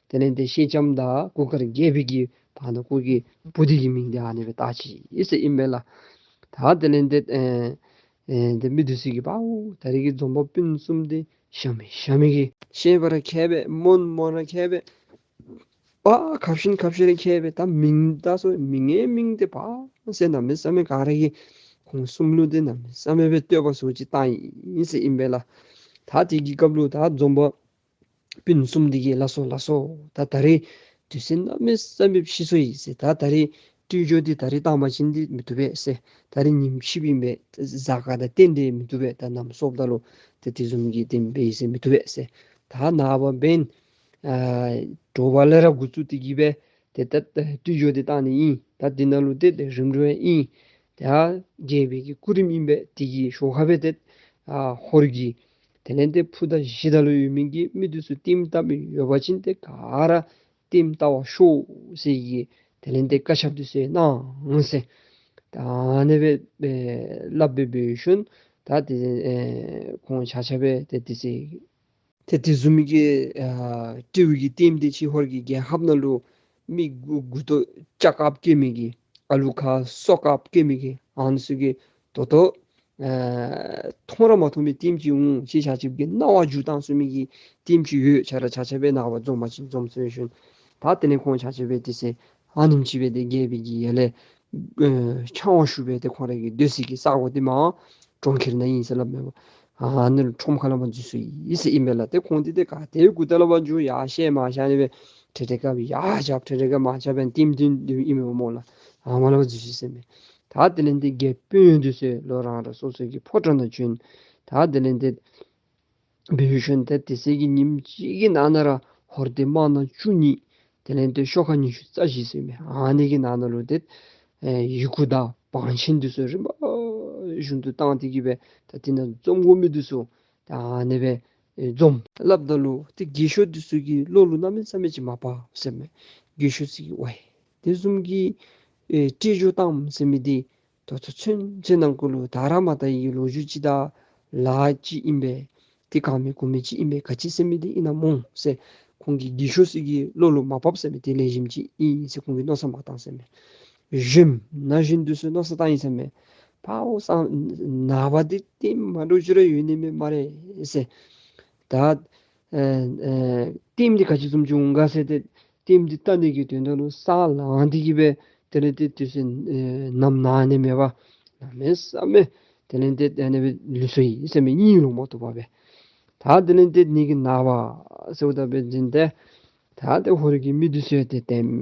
དེ་ལས་ཏེ་སེང་ལྕམ་དང་གུར་དཀར་རྒྱལ་པོའི་གི་བར་ན་ཁོ་གི་བུ་འདི་གི་མིང་འདི་ཨ་ནི་སྦེ་བཏགས་ཅི་ཟེར་ཨིན་པས་ལགས། ད་དེ་ལས་ཏེ་ཨེ་ཨེ་ཏེ་མི་འདི་ཚུ་གིས་པའོ་ད་རེས་ཀྱི་འཛོམས་པ་སྤུན་གསུམ་འདི་ཤ་མེད་ཤ་མེད་ཀྱི་ཤེས་པར་མཁས་པས་སྨོན་སྨོན་ར་མཁས་པས། པ་ཁ་བཞིན་ཁ་བཞིན་ར་མཁས་པས། ད་མིང་ད་སོ་མིང་ངེ་མིང་འདི་པ་ཟེར་གནམ་མེད་ས་མེད་ག་ར་གིས་ཁོང་གསུམ་ལུ་འདི་གནམ་མེད་ས་མེད་སྦེ་བསྟོད་པ་ཚུ་ཅིག་བཏང་ཡི་ཟེར་ཨིན་པས་ལགས། ད་དེ་གི་སྐབས་ལུ་ད་འཛོམས་པ་སྤུན་གསུམ་འདི་གིས་ལགས་སོ་ལགས་སོ། ད་ད་རེས་དུས་ཚོད་གནམ་མེད་ས་མེད་ཤི་སོ་ཡི་ཟེར། ད་ད་རེས་སྤྲེའུ་ཇོ་འདི་ད་རེས་བཏང་པ་ཅིན་འདི་མི་བཏུབ་པས་ཟེར། ད་རེས་ཉིནམ་ཕྱི་པ་ཨིན་པས། གཟའ་སྐར་དང་བསྟུན་ཏེ་མི་བཏུབ་པས། ད་གནམ་སྲོཝ་ད་ལུ་ཏེ་དེ་བཟུམ་གྱི་དེ་སྦེ་ཨིན་ཟེར་མི་བཏུབ་པས་ཟེར། ད་ནངས་པ་འབདན་ཨ་དྲོ་པ་ལས་ར་འགོ་བཙུགས་ཏེ་གི་སྦེ་ཏེ་ད་སྤྲེའུ་ཇོ་འདི་བཏང་ནི་ཨིན། ད་འདི་ནང་ལུ་ཏེ་ཏེ་རིམ་གྲོ་ཡང་ཨིན། ད་རྒྱལ་པོའི་གི་སྐུ་རིམ་ཨིན་པས། དེ་གི་ཞོར་ཁར་སྦེ་ཏེ་ཨ་ཧོར་གྱི་དེ་ལས་ཏེ་ཕུ་དང་གཞི་དང་ལུ་ཡོད་མི་གི་མི་འདི་ཚུ་ལྟདམོ་བལྟ་མི་ཡོད་པ་ཅིན་ཏེ་ག་ར་ལྟདམོ་བལྟ་བར་ཤོག་ཟེར་གི་དེ་ལས་ཏེ་བཀའ་ཁྱབ་འདི་ཚུ་གནང་ཟེར། ད་ཨ་ནི་སྦེ་ཨེ་སླབ་སྦེ་འབད་ཞིནམ་ད་ཏེ་ཨེ་ཁོང་ཆ་ཁྱབ་སྦེ་ཏེ་དེ་ཚེ་ཏེ་དེ་བཟུམ་མའི་གི་ཨ་སྤྲེའུ་གི་ལྟདམོ་འདི་ཅིག་ཧོར་གྱི་རྒྱལ་ཁབ་ནང་ལུ་མི་མགུ་མགུ་ཏོ་ལྕགས་དཀརཔོ་སྐྱེ་མི་གི་ཨ་ལུ་ཁ་སོག་དཀརཔོ་སྐྱེ་མི་གི་ཨ་ནི་ཚུ་གིས་ད་ལྟོ་ཨ་མཐོང་ར་མ་མཐོང་མི་ལྟདམོ་ཅིག་འོང་ཅི་ཆ་ཁྱབ་ཀྱི་རྣ་བར་འཇུ་བཏང་ཚུགས་མི་གི་ལྟདམོ་ཅིག་ཡོད། ཆ་ར་ཆ་ཁྱབ་སྦེ་ནངས་པ་འཛོམས་པ་ཅིན་འཛོམས་ཟེར་ཞིནམ་ད་དེ་ལས་ཁོང་ཆ་ཁྱབ་སྦེ་དེ་ཚེ་ཨ་ནེམ་ཅིག་སྦེ་ཏེ་རྒྱལ་པོའི་གི་ཡར་ལས་ཨེ་ཕྱག་དབང་ཞུ་སྦེ་ཏེ་ཁོང་རའི་གི་སྡོད་སའི་གི་ས་གོ་འདི་མར་གྲོང་ཁྱེར་ནང་ཨིན་ཟེར་སླབ་མས་པ། ཨ་ནི་ལུ་ཁྲོམ་ཁ་ལས་མར་འཛུལ་སོ་ཡི་ཟེར་ཨིན་པས་ལགས། ཏེ་ཁོང་འདི་ཏེ་ག་ཏེ་གུ་ཏ་ལས་མར་འཛུལ་ཡར་བཤལ་མར་བཤལ་ཨ་ནི་སྦེ་ཁྲེ་ཁྲེ་ཀ་སྦེ་ཡར་རྐྱབ་ཁྲེ་ཁྲེ་ཀ་མར་རྐྱབ་སྦེ་ལྟདམོ་འདི་འདི་ཨིན་མས་པ་སྨོ་ལགས། ཨ་མར་ལས་མར་འཛུལ་སོ་ཡི་ཟེར་མས། ད་དེ་ལས་ཏེ་རྒྱལཔོ་སྤུན་འདི་ཚུ་ལོག་རང་རང་སོ་སོ་གི་ཕོ་བྲང་ནང་བྱོན། ད་དེ་ལས་ཏེ་འབད་ཞིནམ་ཏེ་དེ་ཚེ་གི་ཉིནམ་གཅིག་གི་ནང་ན་ར་ཧོར་སྡེ་དམར་ནག་བཅུ་གཉིས་དེ་ལས་ཏེ་ཤོག་ཁ་ཉི་ཤུ་རྩ་བཞི་ཟེར་མི་ཨ་ནི་གི་ནང་ན་ལུ་ཏེ་ ཨེ་ཡི་གུ་དང་བང་ཆེན་འདི་ཚུ་རིམ་པ་བཞིན་དུ་བཏང་སྟེ་གི་སྦེ་ད་དེ་ནང་འཛོམས་དགོ་མི་འདི་ཚུ་ད་ཨ་ནི་སྦེ་ཨེ་འཛོམས་སླབ་ད་ལུ་ཏེ་རྒས་ཤོས་འདི་ཚུ་གི་བློ་ལུ་གནམ་མེད་ས་མེད་ཅིག་མ་བབ་ཟེར་མས། རྒས་ཤོས་ཚུ་གིས་ཝའི་དེ་བཟུམ་གྱི་ཨེ་སྤྲེལ་རྒྱུག་བཏངམ་ཟེར་མི་འདི་ད་ལྟོ་ཚུན་ཚོད་ནང་འཁོད་ལུ་དར་མ་དར་བའི་ལོ་རྒྱུས་ཅིག་དང་ལཱ་ཅིག་ཨིན་པས། ཏེ་གང་མི་གོ་མི་ཅིག་ཨིན་པས། ག་ཅི་ཟེར་མི་འདི་ཨིན་ན་སྨོ་ཟེར་ཁོང་གི་རྒས་ཤོས་ཚུ་གི་བློ་ལུ་མ་བབ་ཟེར་མས། ཏེ་ལེགས་ཤོམ་ཅིག་ཨིན་ཟེར་ཁོང་གིས་མནོ་བསམ་མ་བཏང་ཟེར་མས། གཞོནམ་ན་གཞོན་འདི་ཚུ་མནོ་བསམ་བཏང་ཡི་ཟེར་མས། ཕར་ཨོ་ས་ནངས་པ་འདི་ལྟདམོ་མ་འདྲཝ་ཅིག་ར་ཡོད་ནི་མས་སྨ་རེ་ཟེར། ད་ཨེ་ཨེ་ལྟདམོ་འདི་ག་ཅི་བཟུམ་ཅིག་འོང་ག་ཟེར་ཏེ་ལྟདམོ་འདི་བལྟ་ནི་གི་དོན་དག་ལུ་ས་ལངས་ཏེ་གི་སྦེ་དེ་ལས་ཏེ་དུས་ཚོད་ཨེ་ནམ་ནངས་ནི་མེད་པར་གནམ་མེད་ས་མེད་དེ་ལས་ཏེ་ཨ་ནི་སྦེ་ལུས་སོ་ཡི་ཟེར་མས། གཉིད་ལོག་མ་བཏུབ་པར་སྦེ། ད་དེ་ལས་ཏེ་ནི་གི་ནངས་པ་ཟེརཝ་ད་སྦེ་འཛིན་ཏེ་ད་ཏེ་ཧོར་གྱི་མི་འདི་ཚུ་ཡང་ཏེ་ལྟདམོ་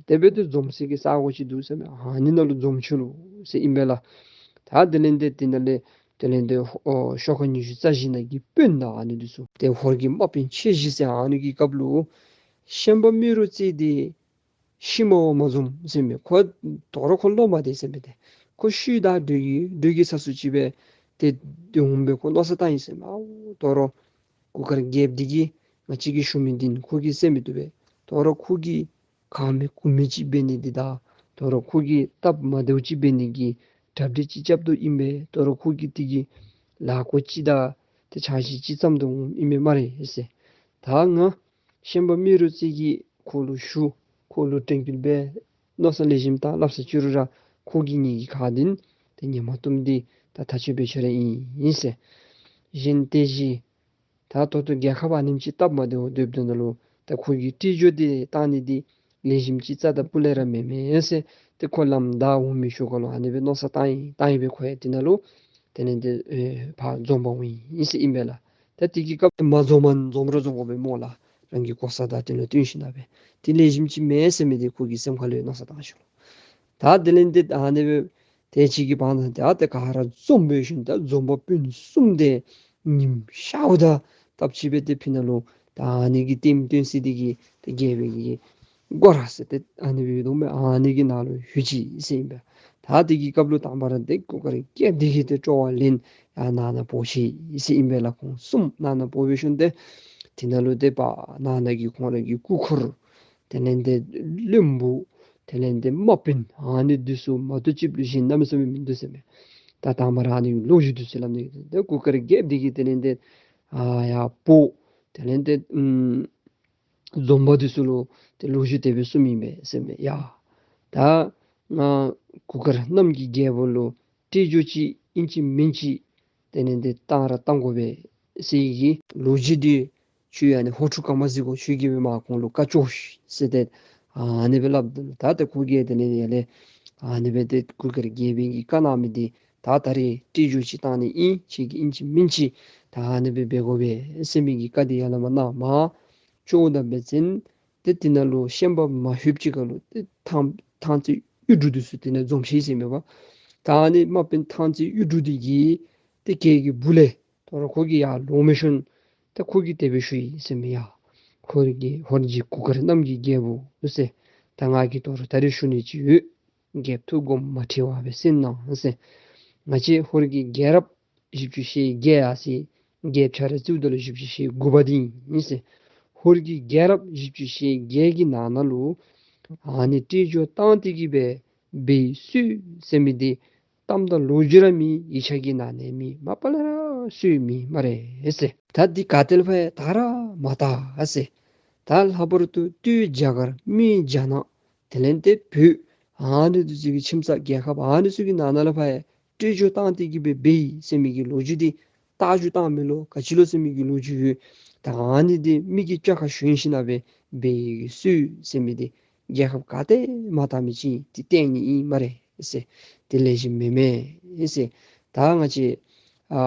དེ་སྦེ་ཏེ་འཛོམས་ས་གི་ས་གོ་ཅིག་འདུག་ཟེར་མས། ཨ་ནི་ནང་ལུ་འཛོམས་ཆི་ལོ་ཟེར་ཨིན་པས་ལགས། ད་དེ་ལས་ཏེ་དེ་ནང་ལས་དེ་ལས་ཏེ་ཨོ་ཤོ་ཁ་ཉི་ཤུ་རྩ་བཞི་ནང་གི་དཔོན་དང་ཨ་ནི་འདི་ཚུ་ཏེ་ཧོར་གྱི་དམག་དཔོན་ཆེ་བཞི་ཟེར་ཨ་ནི་གི་སྐབས་ལུ་ཤན་པ་རྨེ་རུ་རྩེ་འདི་ཤུལ་མ་འོང་མ་འཛོམས་ཟེར་མས། ཁོ་དོ་རུང་ཁོ་ལོག་མ་སྟེར་ཟེར་མས། ཏེ་ཁོ་ཤུལ་བདའ་སྡོད་ཀྱི་སྡོད་ཀྱི་ས་སུ་ཅིག་སྦེ་ཏེ་སྡོད་འོང་སྦེ་ཁོ་མནོ་བསམ་བཏང་ཡི་ཟེར་མས། ཨའོ་དོ་རུང་གུར་དཀར་རྒྱལཔོ་འདི་གིས་ང་བཅས་ཀྱིས་ཞུ་མི་འདི་ཁོ་གིས་གསན་མི་བཏུབ་པས། དོ་རུང་ཁོ་གིས་གང་མི་གོ་མི་ཅིག་འབད་ནི་འདི་དང་དོ་རུང་ཁོ་གིས་སྟབས་མ་བདེཝ་ཅིག་འབད་ནི་གི་གྲ་སྒྲིག་ཅིག་རྐྱབ་དོ་ཨིན་པས། དོ་རུང་ཁོ་གིས་དེ་གི་ལཱ་འགོ་ཅིག་དང་ཏེ་འཆར་གཞི་ཅིག་བརྩམ་དོ་ཨིན་མས་སྨ་རེ་ཟེར། ད་ང་ཤན་པ་རྨེ་རུ་རྩེ་གིས་ཁོ་ལུ་ཞུ། ཁོ་ལུ་དྲན་སྐུལ་འབད། མནོ་བསམ་ལེགས་ཤོམ་བཏང་སླབ་ས་ཅི་རུང་ར་ཁོ་གིས་ངེ་གི་ཁ་འདི་ཏེ་ཉན་མ་བཏུབ་འདི་ད་ཐག་ཆོད་སྦེ་ཁྱོད་ར་ཨིན་ཨིན་ཟེར། གཞན་ཏེ་གཞི་ད་ད་ལྟོ་རྒྱལ་ཁབ་ཨ་ནེམ་ཅིག་སྟབས་མ་བདེཝ་སྡོདཔ་ད་ནང་ལུ་ད་ཁོ་གིས་སྤྲེལ་རྒྱུག་འདི་བཏང་ནི་འདི་ལེགས་ཤོམ་ཅིག་རྩ་དང་སྤུ་ལས་ར་མེན་མས་ཟེར། ཏེ་ཁོ་ལམ་བདའ་འོང་མི་ཤུལ་ཁ་ལུ་ཨ་ནི་སྦེ་མནོ་བསམ་བཏང་ཡི། བཏང་ཡི་སྦེ་ཁོ་ཡང་དེ་ནང་ལུ་དེ་ལས་ཏེ་ཨེ་ཕར་འཛོམས་པར་འོང་ཡི་ཟེར་ཨིན་པས་ལགས། ད་དེ་གི་སྐབས་མ་འཛོམས་མ་འཛོམས་ར་འཛོམས་དགོ་པས་སྨོ་ལགས། རང་གི་གོ་ས་དང་དེ་ལུ་བསྟུན་ཞིན་ན་སྦེ་དེ་ལེགས་ཤོམ་ཅིག་མེན་ཟེར་མི་འདི་ཁོ་གི་སེམས་ཁ་ལུ་མནོ་བསམ་བཏང་ཞིནམ་ལས། ད་དེ་ལས་ཏེ་ཨ་ནི་སྦེ་དེ་ཅིག་གི་བར་ན་ད་ཏེ་ག་ར་འཛོམས་པའི་ཤུལ་ད་འཛོམས་པ་སྤུན་གསུམ་འདི་ཉིམ་ཤརཝ་ད་སྟབས་ཅིག་སྦེ་ཏེ་ཕི་ནང་ལུ་ད་ཨ་ནི་གི་ལྟདམོ་སྟོན་ས་འདི་གི་ཏེ་རྒྱལ་པོའི་གི་སྒོ་ར་ཟེར་ཏེ་ཨ་ནི་སྦེ་ཡོད་དོ་མས། ཨ་ནི་གི་ནང་ལུ་ལྷོད་ཅི་ཟེར་ཨིན་པས། ད་དེ་གི་སྐབས་ལུ་དང་པ་ར་ཏེ་གུར་དཀར་རྒྱལཔོ་འདི་གིས་ཏེ་སྤྲོ་བ་ལེན་ཡར་ནང་ན་འབོ་ཅི་ཟེར་ཨིན་པས་ལགས། ཁོང་གསུམ་ནང་ན་འབོ་བའི་ཤུལ་ཏེ་དེ་ནང་ལུ་ཏེ་པ་ནང་ན་གི་ཁོང་ར་གི་སྐུ་འཁོར་དེ་ལས་ཏེ་བློན་པོ་དེ་ལས་ཏེ་དམག་དཔོན་ཨ་ནི་འདི་ཚུ་མ་གཏོགས་ཅིག་ལུ་གཞན་གནམ་མེད་ས་མེད་མིན་འདུག་ཟེར་མས། ད་དང་པ་ར་ཨ་ནི་ལོ་རྒྱུས་འདི་ཚུ་སླབ་ནི་ཏེ་གུར་དཀར་རྒྱལཔོ་འདི་གིས་དེ་ལས་ཏེ་ཨ་ཡར་འབོ་དེ་ལས་ཏེ་ཨམ་འཛོམས་པ་འདི་ཚུ་ལུ་ཏེ་ལོ་རྒྱུས་དེ་སྦེ་གསུངམ་ཨིན་པས་ཟེར་མས། ཡ་ད་ང་གུར་དཀར་གནམ་གྱི་རྒྱལ་པོ་ལུ་སྤྲེལ་རྒྱུག་ཅིག་ཨིན་ཅི་མིན་ཅི་དེ་ལས་ཏེ་བཏང་ར་བཏང་དགོ་པས་ཟེར་གི་ལོ་རྒྱུས་འདི་ཁྱོད་ཨ་ནི་ཧོར་ཕྲུག་ག་མ་གཟིགས་གོ་ཁྱོད་ཀྱིས་སྦེ་མར་ཁོང་ལུ་བཀའ་བཅོལ་ཤིག་ཟེར་ཏེ་ཨ་ནི་སྦེ་སླབ་ད་ད་ཏེ་ཁོ་གིས་དེ་ལས་ཡར་ལས་ཨ་ནི་སྦེ་ཏེ་གུར་དཀར་རྒྱལ་པོ་གིས་བཀའ་གནང་མི་འདི་ད་ད་རེས་སྤྲེལ་རྒྱུག་ཅིག་བཏང་ནི་ཨིན། ཁྱོད་ཀྱིས་ཨིན་ཅི་མིན་ཅི་ད་ཨ་ནི་སྦེ་འབད་དགོ་པས་ཟེར་མི་གི་བཀའ་འདི་ཡར་ལས་མར་གནང་མར་བཅོལཝ་ད་འབད་བ་ཅིན་ཏེ་དེ་ནང་ལུ་ཤན་པ་མ་ལྷོདཔ་ཅིག་ཁར་ལུ་ཏེ་ཐང་ཐང་རྩེ་གཡུ་འབྲུག་འདི་ཚུ་དེ་ནང་འཛོམས་ཅི་ཟེར་མས་པ། ད་ཨ་ནི་དམག་དཔོན་ཐང་རྩེ་གཡུ་འབྲུག་འདི་གིས་ཏེ་གྱལ་གྱི་སྦུག་ལས་དོ་རུང་ཁོ་གིས་ཡར་ལོང་མི་ཤུལ་ཏེ་ཁོ་གིས་དེ་སྦེ་ཞུ་ཡི་ཟེར་མས། ཡ་ཧོར་གྱི་ཧོར་གྱི་གུར་དཀར་གནམ་གྱི་རྒྱལ་པོ་ཟེར། ད་ང་གིས་དོ་རུང་ད་རེས་ཞུ་ནི་ཅིག་ཡོད། རྒྱལཔོ་ཐུགས་དགོངས་མ་ཁྲེལ་བ་སྦེ་གསན་གནང་ཟེར། ང་བཅས་ཧོར་གྱི་རྒྱལ་རབས་བཞི་བཅུ་ཞེ་བརྒྱད་ཡར་སོ་ཡི། རྒྱལཔོ་ཆ་ར་རྩིཝ་ད་ལུ་བཞི་བཅུ་ཞེ་དགུ་པ་འདི་ཨིན་ཟེར། ཧོར་གྱི་རྒྱལ་རབས་བཞི་བཅུ་ཞེ་བརྒྱད་ཀྱི་ནང་ན་ལུ་ཨ་ནི་སྤྲེལ་རྒྱུག་བཏང་སྟེ་གི་སྦེ་འབད་སོང་ཟེར་མི་འདི་གཏམ་དང་ལོ་རྒྱུས་ར་མེན། ཡིག་ཆ་གི་ནང་ན་མེད། མ་པ་ལས་ར་སོང་མེད་སྨ་རེ་ཟེར། ད་འདི་ག་ཏེ་ལས་ཕར་ཡང་དར་མ་དར་ཟེར། ད་ལྷག་པར་དུ་སྟོད་རྒྱ་གར་སྨད་རྒྱ་ནག་དེ་ལས་ཏེ་བོད་ཨ་ནི་འདི་ཚུ་གི་ཁྱིམ་ཚང་རྒྱལ་ཁབ་ཨ་ནི་ཚུ་གི་ནང་ན་ལས་ཕར་ཡང་སྤྲེལ་རྒྱུག་བཏང་སྟེ་གི་སྦེ་འབད་ཡི་ཟེར་མི་གི་ལོ་རྒྱུས་འདི་རྟ་རྒྱུག་བཏང་མི་ལོ་ག་ཅི་ལོ་ཟེར་མི་གི་ལོ་རྒྱུས་ཡོད། ད་ཨ་ནི་འདི་མི་གི་སྐྱ་ཁར་ཞོན་ཞིན་ན་སྦེ་འབད་སོང་ཟེར་མི་འདི་རྒྱལ་ཁབ་ག་ཏེ་མ་དར་མི་ཅིག་འདི་བསྟན་ནི་ཨིན་སྨ་རེ་ཟེར། དེ་ལེགས་ཤོམ་མེན་མས་ཟེར། ད་ང་བཅས་ཨ་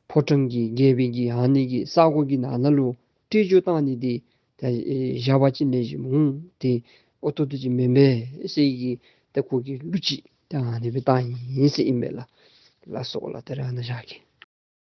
ཕོ་བྲང་གི་རྒྱལ་པོའི་གི་ཨ་ནི་གི་ས་གོ་གི་ནང་ན་ལུ་སྤྲེལ་རྒྱུག་བཏང་ནི་འདི་ད་ཨེ་བཞག་པ་ཅིན་ལེགས་ཤོམ་འོང་། ཏེ་ཨོ་ཏོ་ཏོ་ཅིག་མེན་མས་ཟེར་གི་ད་ཁོ་གིས་གླུ་ཅིག་ད་ཨ་ནི་སྦེ་བཏང་ཡི་ཟེར་ཨིན་པས་ལགས། ལགས་སོ་ལགས། ད་རེས་ཨ་ནཱ་བཞག་གེ།